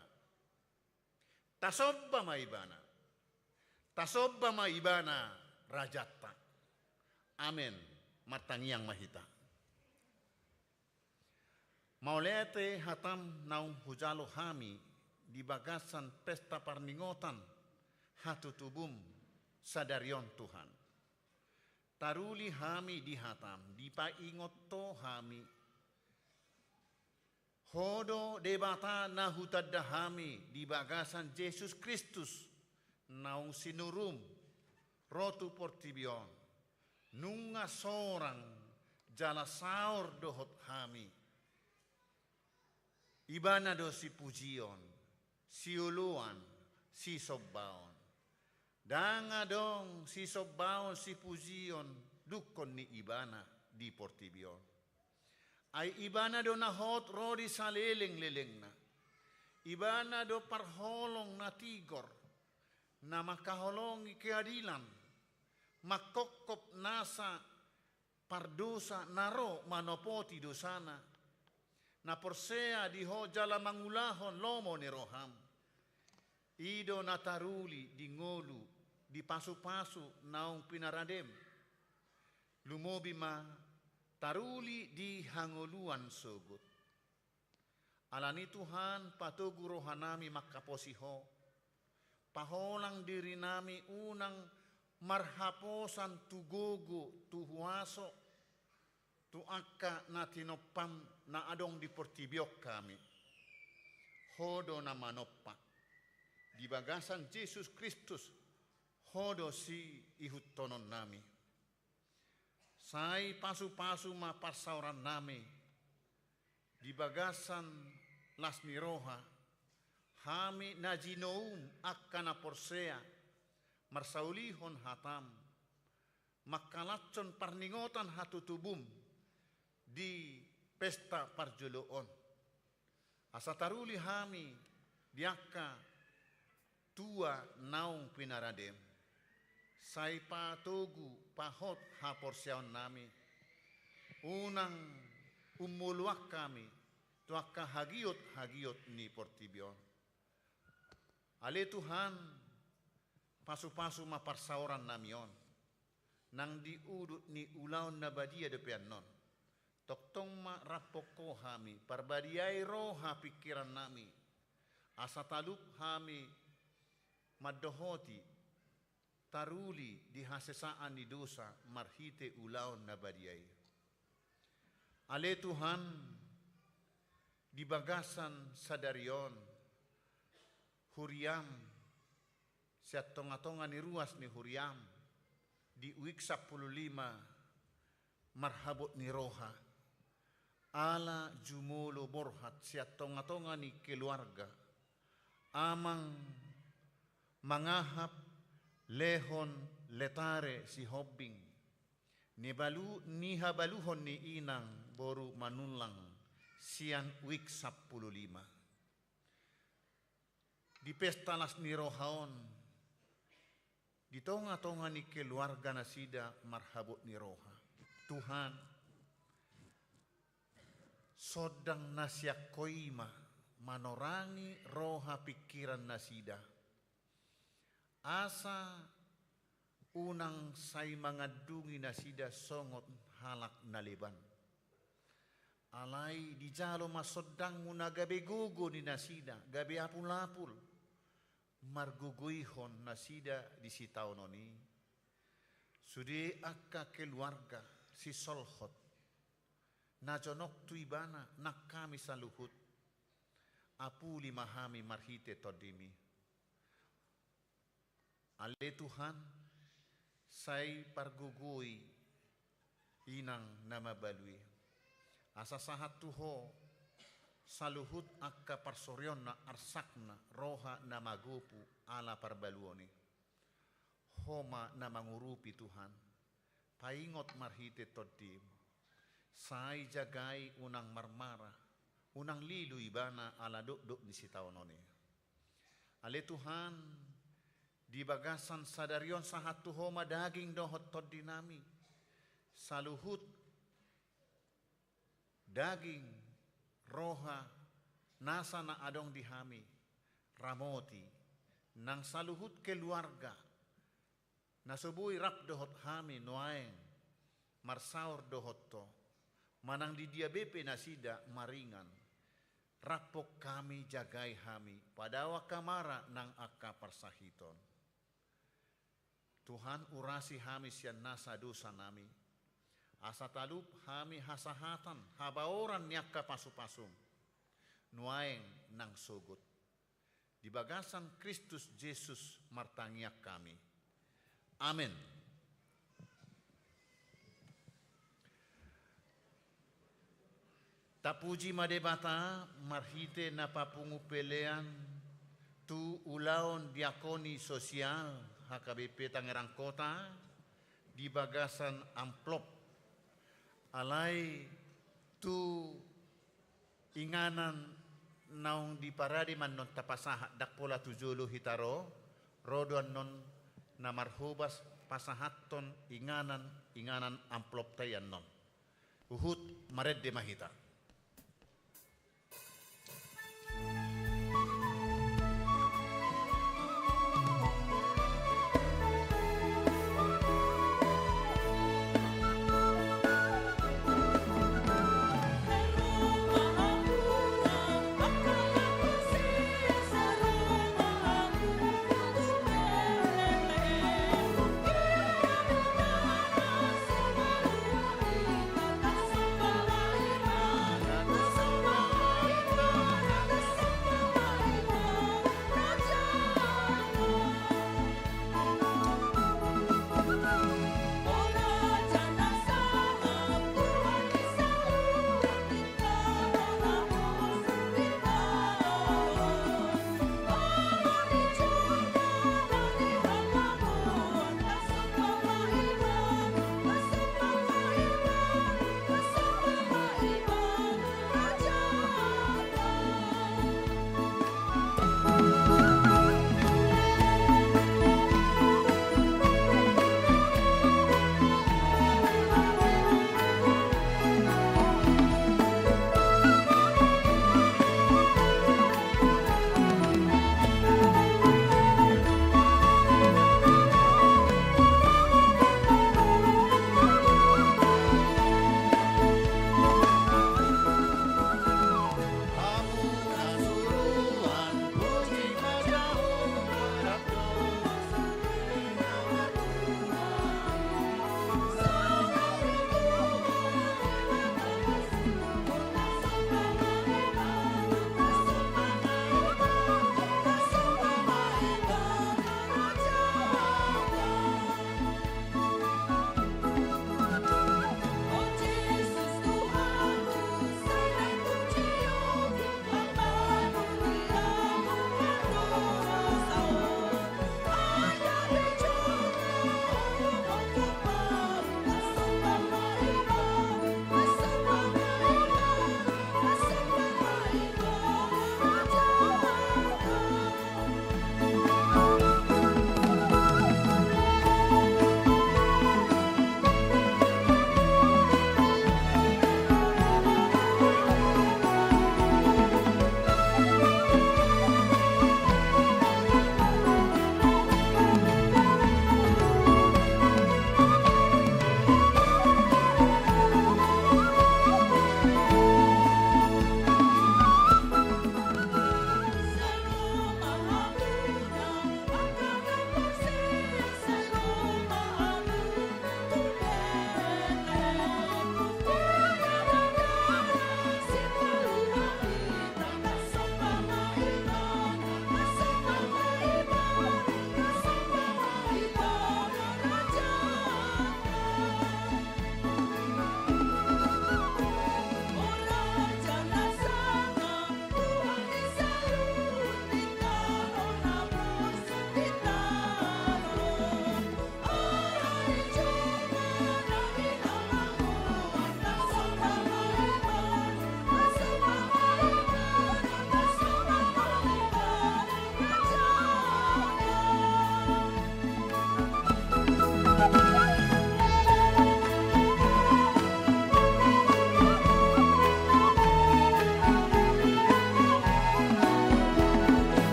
Tasomba ma Ibana. Tasomba ma Ibana, Rajanta. Amen. Martangiang ma hita. Mauliate hatam naung hujalo hami di bagasan pesta parningotan hatutubum sadari on, Tuhan. Taruli hami di hatam, dipaingot Ho hami. Ho do Debata na hutanda hami di bagasan Jesus Kristus, naung sinurum ro tu portibi on, nunga sorang jala saor dohot hami. Ibana do sipujion, sioloan, sisombaon. Ndang adong sisombaon, sipujion dungkon ni Ibana di portibi on. Ai Ibana do na hot ro di saleleng lelengna. Ibana do parholong na tigor, na mangkaholongi keadilan, mangkophop nasa pardosa na ro manopoti dosana, na porsea di Ho jala mangulahon lomo ni roham. I do na taruli di ngolu, di pasupasu naung pinaradem. Lumobi ma taruli di hangoluan sogot. Alani Tuhan, patogu rohanami mangkaposi Ho. Paholang dirinami unang marhaposan tu gogo, tu huaso, tu angka na tinompam na adong di portibi on hami. Ho do na manompa. Di bagasan Jesus Kristus, Ho do siihuthononnami. Sai pasupasu ma parsaorannami, di bagasan las ni roha, hami na jinoum angka na porsea, marsaulihon hatam, mangkalashon parningotan hatutubum di pesta parjolo on. Asa taruli hami di angka tua naung pinaradem, sai patogu pahot haporseaonnami, unang ummoloan hami tu angka hagiot-hagiot ni portibi on. Ale Tuhan, pasupasu ma parsaorannami on, nang di udut ni ulaon na badia dope annon. Tongtong ma rap ho hami, parbadiai roha pingkirannami, asa talup hami mandohoti, taruli di hasesaan ni dosa marhite ulaon na badia i. Ale Tuhan, di bagasan sadari on, huriam, sian tonga-tonga ni ruas ni huriam, di week sampulu lima, marhabot ni roha, ala jumolo borhat sian tonga-tonga ni keluarga, amang mangahap lehon letare Sihombing, ni balu-, ni habaluhon ni inang boru Manullang sian week sampulu lima. Di pesta las ni roha on, di tonga-tonga ni keluarga nasida marhabot ni roha. Tuhan, sondang na sian Ho i ma manorangi roha pingkiran nasida. Asa unang sai mangandungi nasida songon halak na leban. Alai dijalo ma sondangmu na gabe gogo ni nasida, gabe apul-apul, margogoihon nasida di sitaonon i. Sude angka keluarga sisolhot, na jonok tu Ibana nang hami saluhut, apuli ma hami marhite Tondimi. Ale Tuhan, sai pargogoi inang na mabalu i. Asa sahat tu Ho saluhut angka parsorionna, arsakna, roha na magopu ala parbaluon i. Ho ma na mangurupi Tuhan. Paingot marhite Tondim. Sai jagai unang marmara, unang lilu ibana ala dokdok ni sitaonon i. Ale Tuhan, di bagasan sadari on sahat tu Ho ma daging dohot tondinami. Saluhut daging, roha, nasa na adong di hami, ramoti, nang saluhut keluarga, na so boi rap dohot hami nuaeng, marsaor dohot Ho, manang di dia be pe nasida maringan, rap hami, jagai hami, padao angka mara nang angka parsahiton. Tuhan, urasi hami sian nasa dosanami, asa talup hami hasahatan, habaoran ni angka pasupasum, nuaeng nang sogot. Di bagasan Kristus Jesus martangiang hami. Amen. Tapuji ma Debata marhite na papungu pelean tu ulaon diakoni sosial H K B P Tangerang Kota di bagasan amplop. Alai tu inganan naung diparade ma annon tapasahat, ndang pola tu jolo hita ro, ro do annon na marhobas pasahathon inganan, inganan amplopta i annon. Huhut marende ma hita.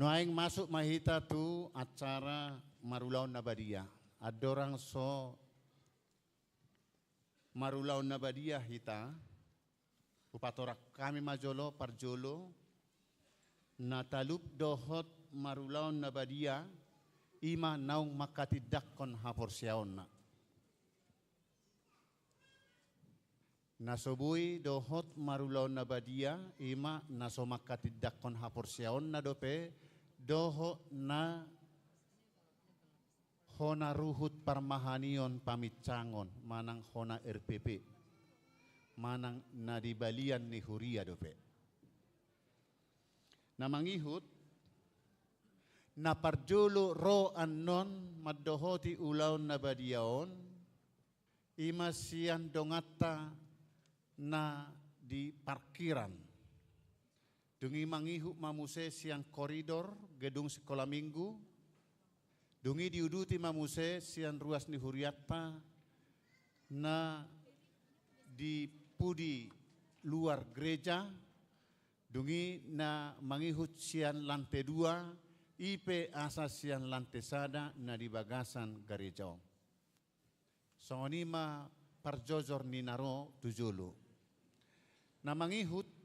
Nuaeng masuk ma hita tu acara marulaon na badia. Andorang so marulaon na badia hita, hupatorang hami ma jolo parjolo, na talup dohot marulaon na badia, i ma naung manghatindanghon haporseaonna. Na so boi dohot marulaon na badia, i ma na so manghatindanghon haporseaonna dope, dohot na hona ruhut parmahanion paminsangon, manang hona R P P, manang na di balian ni huria dope. Na mangihut, na parjolo ro annon mandohoti ulaon na badia on, i ma sian donganta na di parkiran. Dung i mangihut ma muse sian koridor gedung sikola minggu. Dung i diuduti ma muse sian ruas ni hurianta na di pudi luar gereja. Dung i na mangihut sian lante dua, i pe asa sian lante sada na di bagasan gareja on. Songon i ma parjojor ni na ro tu jolo. Na mangihut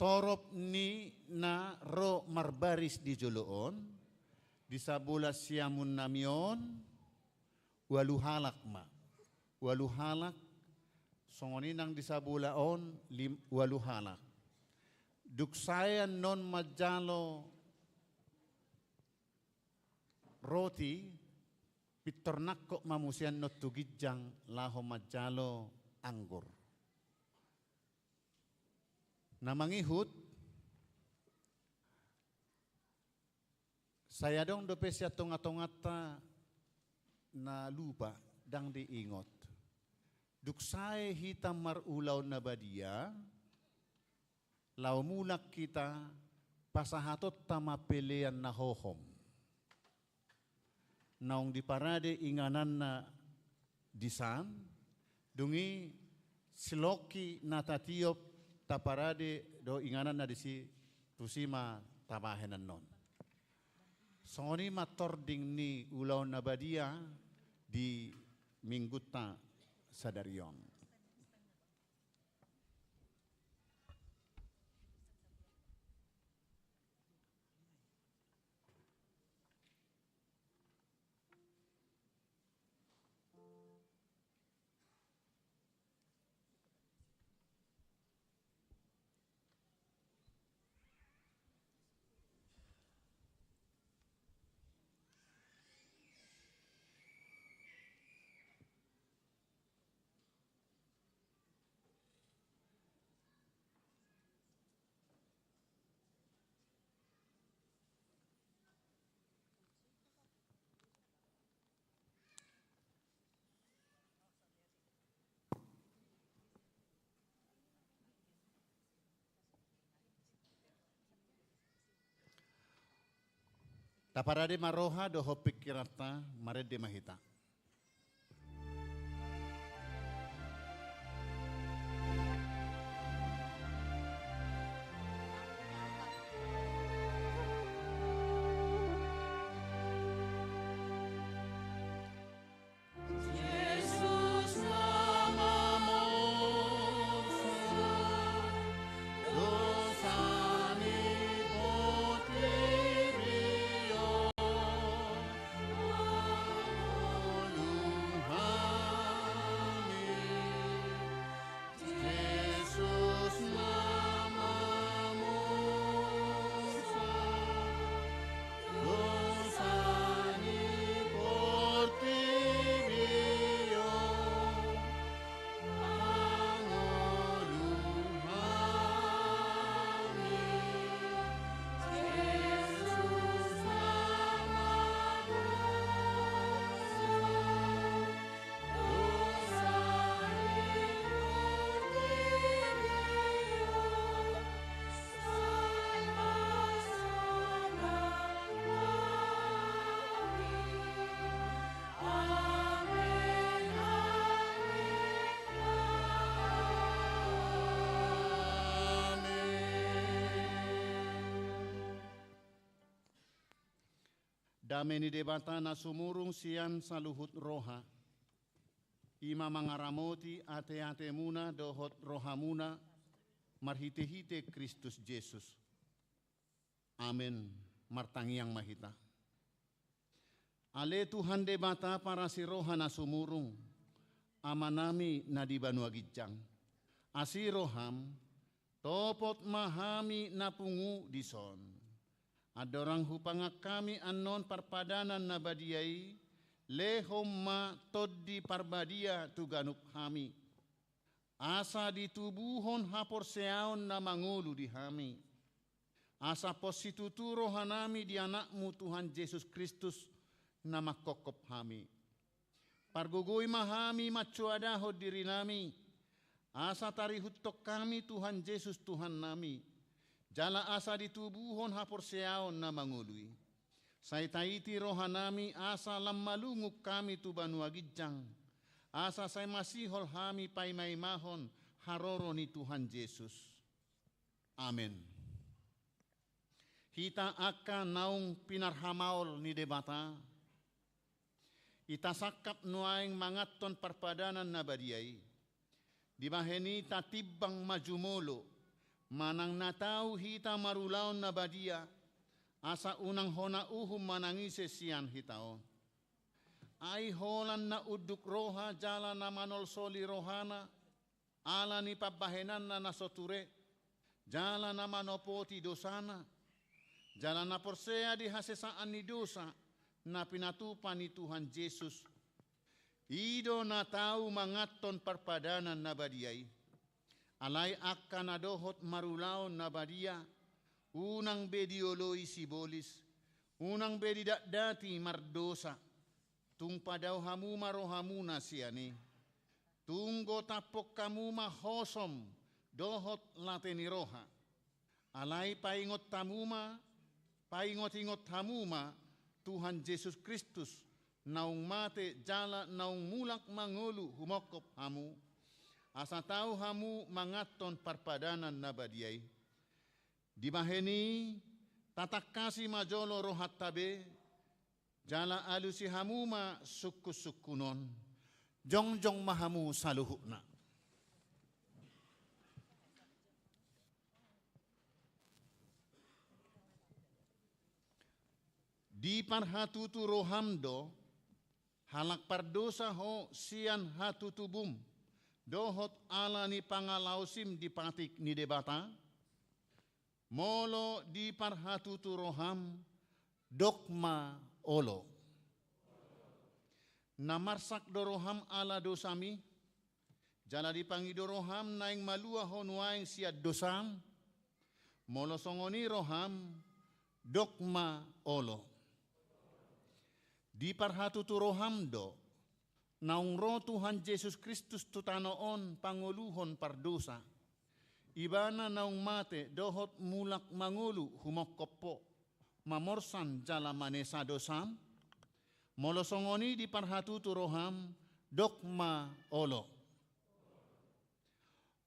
torop ni na ro marbaris di jolo on, di sabola siamun nami on, ualu halak ma. Ualu halak, songon i nang di sabola on lim-, ualu halak. Dung sae annon manjalo roti, pintor nangkok ma muse annon tu ginjang laho manjalo anggur. Na mangihut, sai adong dope sian tonga-tonganta na lupa, ndang diingot. Dung sae hita marulaon na badia, laho mulak hita, pasahatonta ma pelean na hohom. Naung diparade ingananna disan, dung i silongki na tatiop taparade do ingananna disi, tusi ma tabahen annon. Songon i ma tording ni ulaon na badia di minggunta sadari on. Taparade ma roha dohot pingkiranta, marende ma hita. Dame ni Debata na sumurung sian saluhut roha, i ma mangaramoti ateatemuna dohot rohamuna marhitehite Kristus Jesus. Amen. Martangiang ma hita. Ale Tuhan Debata parasi roha na sumurung, Amanami na di banua ginjang. Asi roham, topot ma hami na pungu dison. Andorang hupangan hami annon parpadanan na badia i, lehon ma Tondi Parbadia tu ganup hami. Asa ditubuhon haporseaon na mangolu di hami. Asa pos situtu rohanami di Anakmu Tuhan Jesus Kristus na manghophop hami. Pargogoi ma hami mansoadahon dirinami, asa tarihuthon hami Tuhan Jesus Tuhannami, jala asa ditubuhon haporseaon na mangolu i. Sai taiti rohanami asa lam malungun hami tu banua ginjang, asa sai masihol hami paimaimahon haroro ni Tuhan Jesus. Amen. Hita angka naung pinarhamaol ni Debata, hita sangkap nuaeng manganhon parpadanan na badia i. Dibahen i tatimbang ma jumolo, manang na tau hita marulaon na badia, asa unang hona uhum manang ise sian hita on. Ai holan na unduk roha jala na manolsoli rohana, ala ni pambahenanna na so ture, jala na manopoti dosana, jala na porsea di hasesaan ni dosa na pinatupa ni Tuhan Jesus. I do na tau manganhon parpadanan na badia i. Alai angka na dohot marulaon na badia, unang be dioloi sibolis, unang be didatdati mardosa. Tung padao hamu ma rohamuna sian i. Tung gotaphon hamu ma hosom dohot late ni roha. Alai paingot hamu ma, paingotingot hamu ma Tuhan Jesus Kristus, naung mate jala naung mulak mangolu humongkop hamu. Asa tau hamu manganhon parpadanan na badia i. Dibahen i, tatangkasi ma jolo rohanta be, jala alusi hamu ma sungkunsungkun on. Jongjong ma hamu saluhutna. Diparhatutu roham do, halak pardosa ho sian hatutubum, dohot ala ni pangalaosim di patik ni Debata? Molo diparhatutu roham, dok ma olo. Na marsak do roham ala dosami, jala dipangido roham naeng malua ho nuaeng sian dosam? Molo songon i roham, dok ma olo. Diparhatutu roham do, naung ro Tuhan Jesus Kristus tu tano on pangoluhon pardosa. Ibana naung mate dohot mulak mangolu humongkop ho, mamorsan jala manesa dosam? Molo songon i diparhatutu roham, dok ma olo.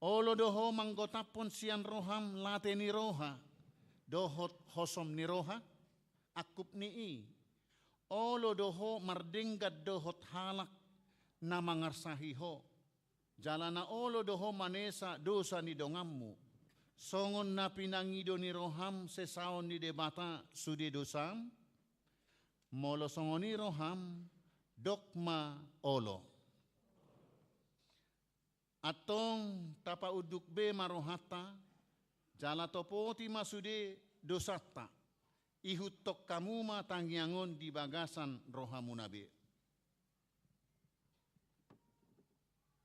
Olo do ho manggotaphon sian roham late ni roha dohot hosom ni roha? Angkup ni i, olo do ho mardenggan dohot halak na mangarsahi ho, jala na olo do ho manesa dosa ni donganmu, songon na pinangido ni roham sesaon ni Debata sude dosam? Molo songon i roham, dok ma olo. Antong tapaunduk be ma rohanta, jala topoti ma sude dosanta, ihuthon hamu ma tangiang on di bagasan rohamuna be.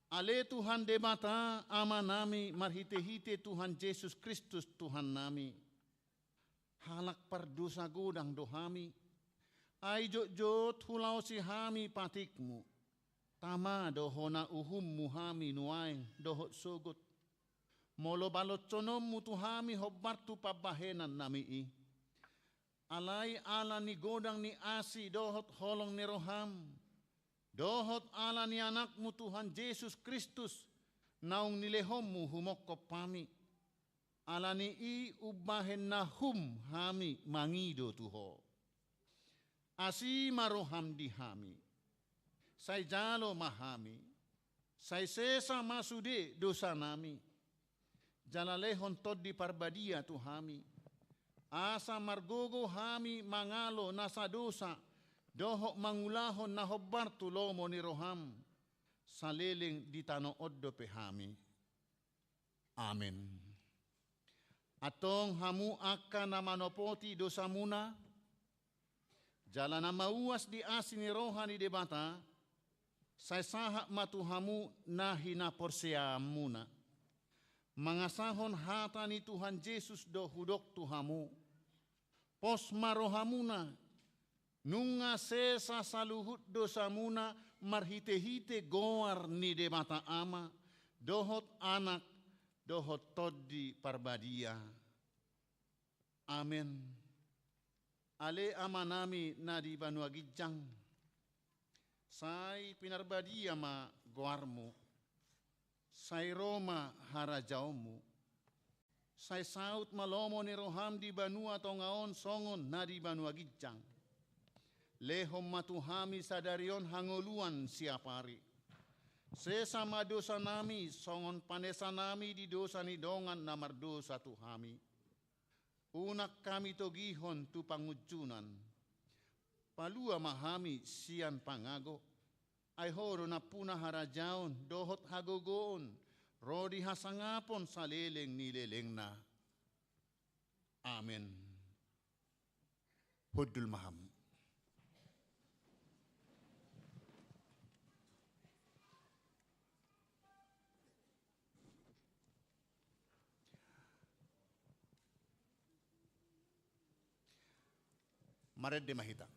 Ale Tuhan Debata, Amanami, marhitehite Tuhan Jesus Kristus, Tuhannami. Halak pardosa godang do hami. Ai jotjot hulaosi hami patikmu. Tama do hona uhummu hami nuaeng dohot sogot. Molo baloshononmu tu hami hombar tu pambahenannami i. Alai ala ni godang ni asi dohot holong ni roham, dohot ala ni Anakmu Tuhan Jesus Kristus, naung nilehonmu humongkop hami. Ala ni i umbahen na hum hami mangido tu ho. Asi ma roham di hami. Sai jalo ma hami. Sai sesa ma sude dosanami. Jala lehon Tondi Parbadia tu hami. Asa margogo hami mangalo nasa dosa, dohot mangulahon na hombar tu lomo ni roham, saleleng di tano on dope hami. Amen. Antong hamu angka na manopoti dosamuna, jala na mauas di asi ni roha ni Debata, sai sahat ma tu hamu na hinaporseaonmuna. Mangasahon hata ni Tuhan Jesus do hudok tu hamu. Pos ma rohamuna, nunga sesa saluhut dosamuna marhitehite goar ni Debata Ama, dohot Anak, dohot Tondi Parbadia. Amen. Ale Amanami na di banua ginjang, sai pinarbadia ma goarmu. Sai ro ma harajaonmu. Sai saut ma lomo ni roham di banua tonga on songon na di banua ginjang. Lehon ma tu hami sadari on hangoluan siapari. Sesa ma dosanami songon panesanami di dosa ni dongan na mardosa tu hami. Unang hami togihon tu pangunjunan. Palua ma hami sian pangago. Ai Ho do nampuna harajaon dohot hagogoon ro di hasangapon saleleng ni lelengna. Amen. Hundul ma hamu. Marende ma hita.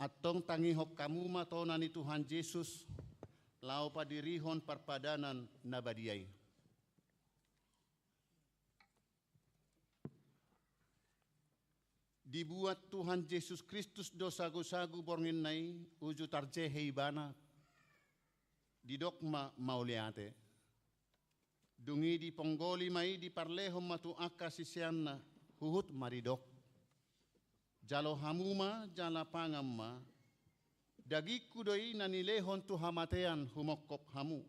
Antong tangihon hamu ma tona ni Tuhan Jesus, laho padirihon parpadanan na badia i. Dibuat Tuhan Jesus Kristus do sagusagu borngin na i, uju tarjehe Ibana, didok ma mauliate. Dung i diponggoli ma i, diparlehon ma tu angka siseanna, huhut ma didok: Jalo hamu ma, jala pangan ma. Dagingku do i na nilehon tu hamatean humongkop hamu.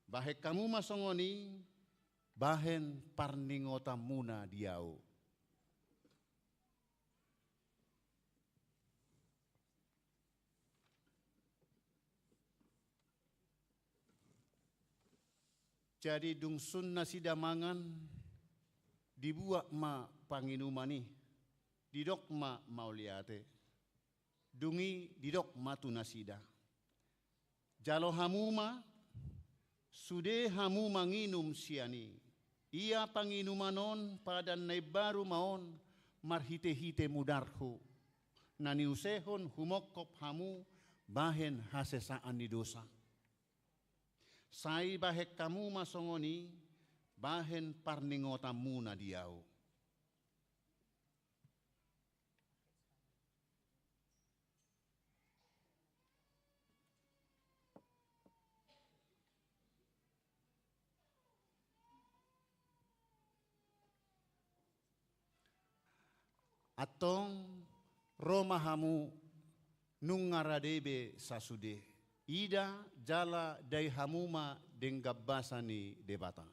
Bahen hamu ma songon i, bahen parningotanmuna di ahu. Jadi dung sun nasida mangan, dibuat ma panginuman i, didok ma mauliate. Dung i didok ma tu nasida: Jalo hamu ma, sude hamu manginum sian i. Ia panginuman on padan na imbaru ma on marhitehite mudarhu, na niusehon humongkop hamu bahen hasesaan ni dosa. Sai bahen hamu ma songon i bahen parningotanmuna di ahu. Antong ro ma hamu, nunga rade be sasude. Ida jala dai hamu ma denggan basa ni Debata.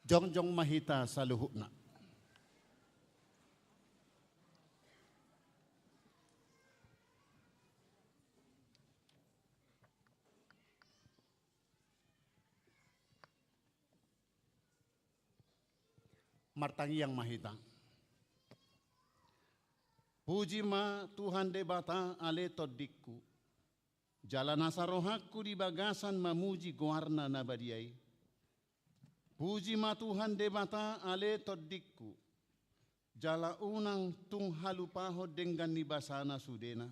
Jongjong ma hita saluhutna. Martangiang ma hita. Puji ma Tuhan Debata ale tondingku, jala nasa rohangku di bagasan mamuji goarna na badia i. Puji ma Tuhan Debata ale tondingku, jala unang tung halupahon denggan ni basana sudena.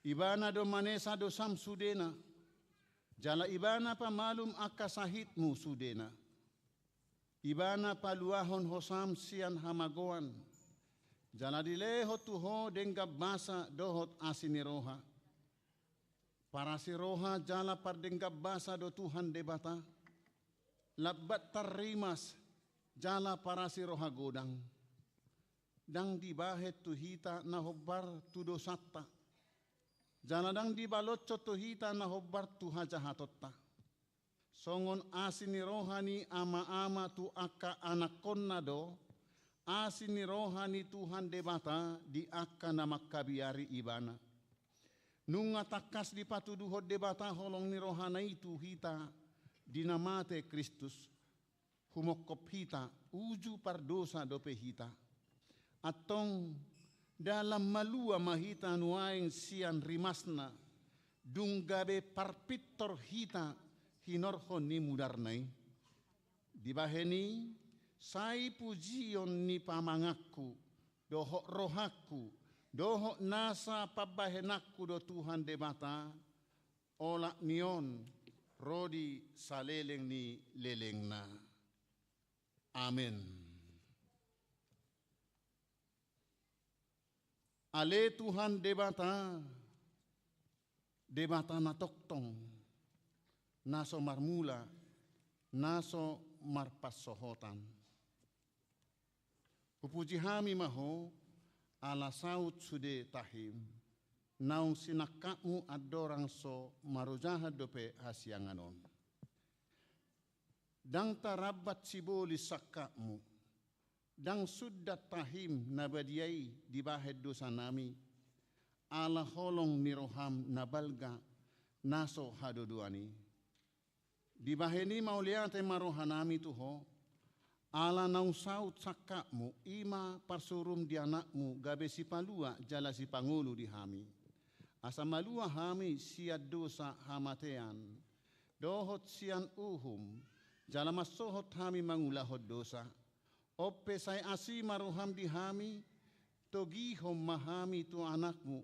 Ibana do manesa dosam sudena, jala Ibana pamalum angka sahitmu sudena. Ibana paluahon hosam sian hamagoan, jala dilehon tu ho denggan basa dohot asi ni roha. Parasi roha jala pardenggan basa do Tuhan Debata. Lambat tarrimas jala parasi roha godang. Ndang dibahen tu hita na hombar tu dosanta, jala ndang dibaloshon tu hita na hombar tu hajahatonta. Songon asi ni roha ni ama-ama tu angka anakkonna do asi ni roha ni Tuhan Debata di angka na mangkabiari Ibana. Nunga tangkas dipatuduhon Debata holong ni rohana i tu hita di na mate Kristus, humongkop hita, uju pardosa dope hita. Antong, dalan malua ma hita nuaeng sian rimasna, dung gabe parpintor hita hinorhon ni mudarna i. Dibahen i, sai pujion ni pamanganku dohot rohangku dohot nasa pambahenanku do Tuhan Debata, olat ni on ro di saleleng ni lelengna. Amen. Ale Tuhan Debata, Debata na tongtong, na so marmula, na so marpansohotan. Hupuji hami ma Ho, ala saut sude tahim, naung sinangkapmu andorang so marojahan dope hasiangan on. Ndang tarambat sibolis sangkapmu, ndang sundat tahim na badia i dibahen dosanami, ala holong ni roham na balga, na so hadodoan i. Dibahen i mauliate ma rohanami tu Ho, ala naung saut sangkapmu, i ma parsuruM di AnakMu gabe sipalua jala sipangolu di hami. Asa malua hami sian dosa hamatean, dohot sian uhum, jala mansohot hami mangulahon dosa. On pe sai asi ma roham di hami, togihon ma hami tu AnakMu,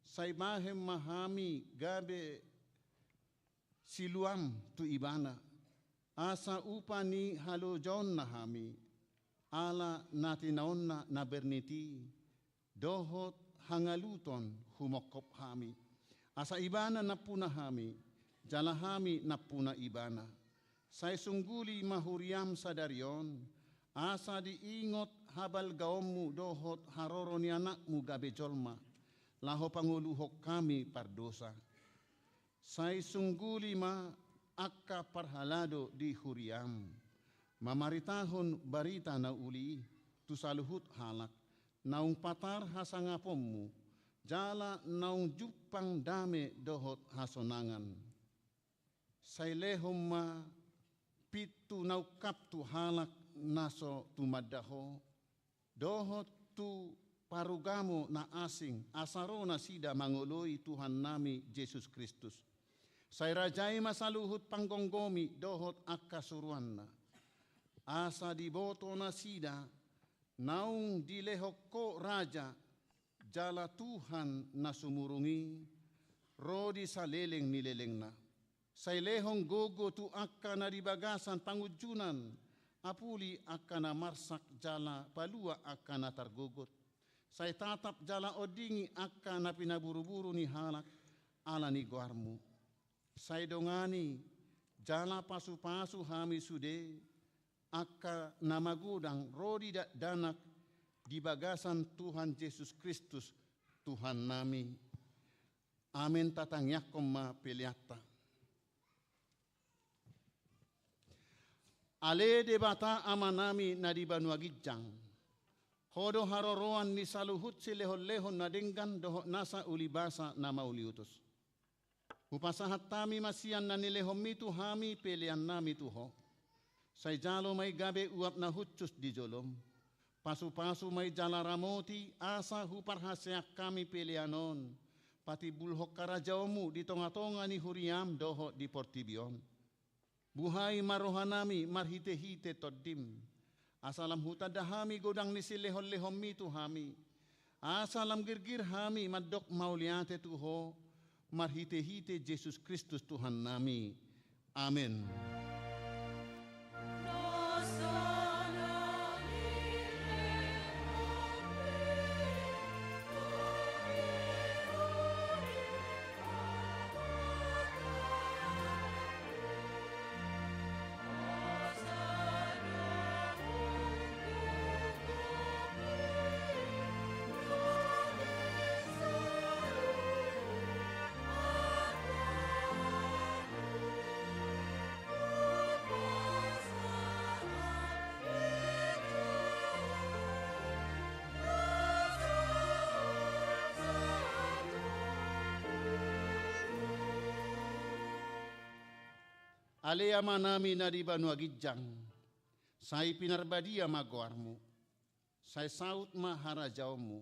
sai bahen ma hami gabe siluaM tu Ibana, asa upa ni halojaonna hami, ala na tinaonna na bernit i, dohot hangaluton humongkop hami. Asa Ibana nampuna hami, jala hami nampuna Ibana. Sai sungguli ma huriaM sadari on, asa diingot habalgaonMu dohot haroro ni AnakMu gabe jolma, laho pangoluhon hami pardosa. Sai sungguli ma angka parhalado di huriaM, mamaritahon barita na uli i tu saluhut halak, naung patar hasangaponMu, jala naung jumpang dame dohot hasonangan. Sai lehon ma pintu na ungkap tu halak na so tumanda Ho, dohot tu parugamo na asing, asa ro nasida mangoloi Tuhannami Jesus Kristus. Sai rajai ma saluhut panggomgomi dohot angka suruanna. Asa diboto nasida naung dilehon Ho raja jala Tuhan na sumurung i, ro di saleleng ni lelengna. Sai lehon gogo tu angka na di bagasan pangunjunan, apuli angka na marsak jala palua angka na targogot. Sai tatap jala ondingi angka na pinaburuburu ni halak ala ni goarMu. Sai dongani jala pasupasu hami sude, angka na magodang ro di dakdanak di bagasan Tuhan Jesus Kristus, Tuhannami. Amen. Tatangiangkon ma peleanta. Ale Debata Amanami na di banua ginjang, Ho do haroroan ni saluhut silehonlehon na denggan dohot nasa ulibasa na mauliutus. Hupasahat hami ma sian na nilehonmi tu hami peleannami tu Ho. Sai jalo ma i gabe uap na hushus di jolom. Pasupasu ma i jala ramoti asa huparhaseang hami pelean on patimbulhon harajaonmu di tongatonga ni huriam dohot di portibi on. Buhai ma rohanami marhitehite Tondim, asa lam hutanda hami godang ni silehonlehonmi tu hami, asa lam girgir hami mandok mauliate tu Ho marhitehite Jesus Kristus Tuhannami. Amen. Ale Amanami na di banua ginjang, sai pinarbadia ma goarmu, sai saut ma harajaonmu,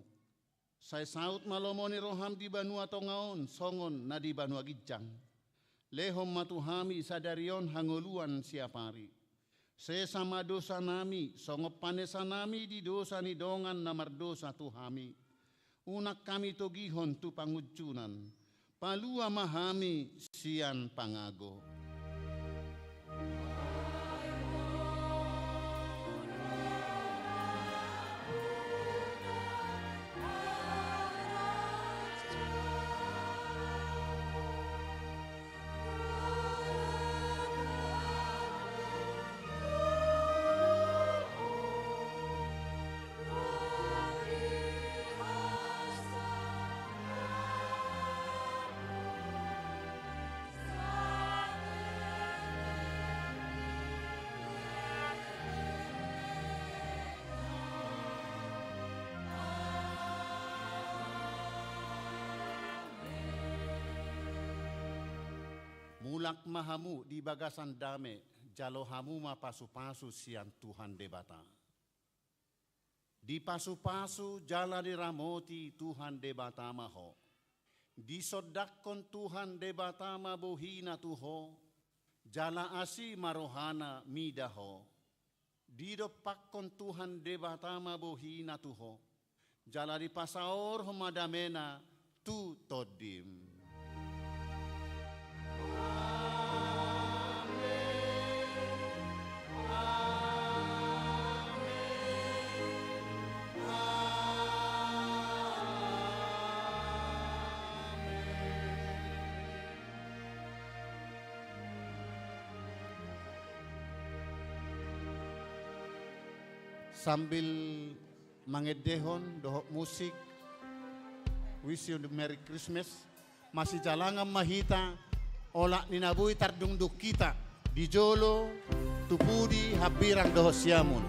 sai saut ma lomo ni roham di banua tonga on songon na di banua ginjang. Lehon ma tu hami sadari on hangoluan siapari. Sesa ma dosanami songon panesanami di dosa ni dongan na mardosa tu hami. Unang hami togihon tu pangunjunan. Palua ma hami sian pangago. Mulak ma hamu di bagasan dame, jalo hamu ma pasupasu sian Tuhan Debata. Dipasupasu jala diramoti Tuhan Debata ma ho. Disondangkon Tuhan Debata ma bohina tu ho, jala asi ma rohana mida ho. Didompakkon Tuhan Debata ma bohina tu ho, jala dipasaorhon ma damena tu tondim. Sambil mangendehon dohot musik, wish you Merry Christmas. Masijalangan ma hita, olat ni na boi tardungdung hita, di jolo, tu pudi, hambirang dohot siamun.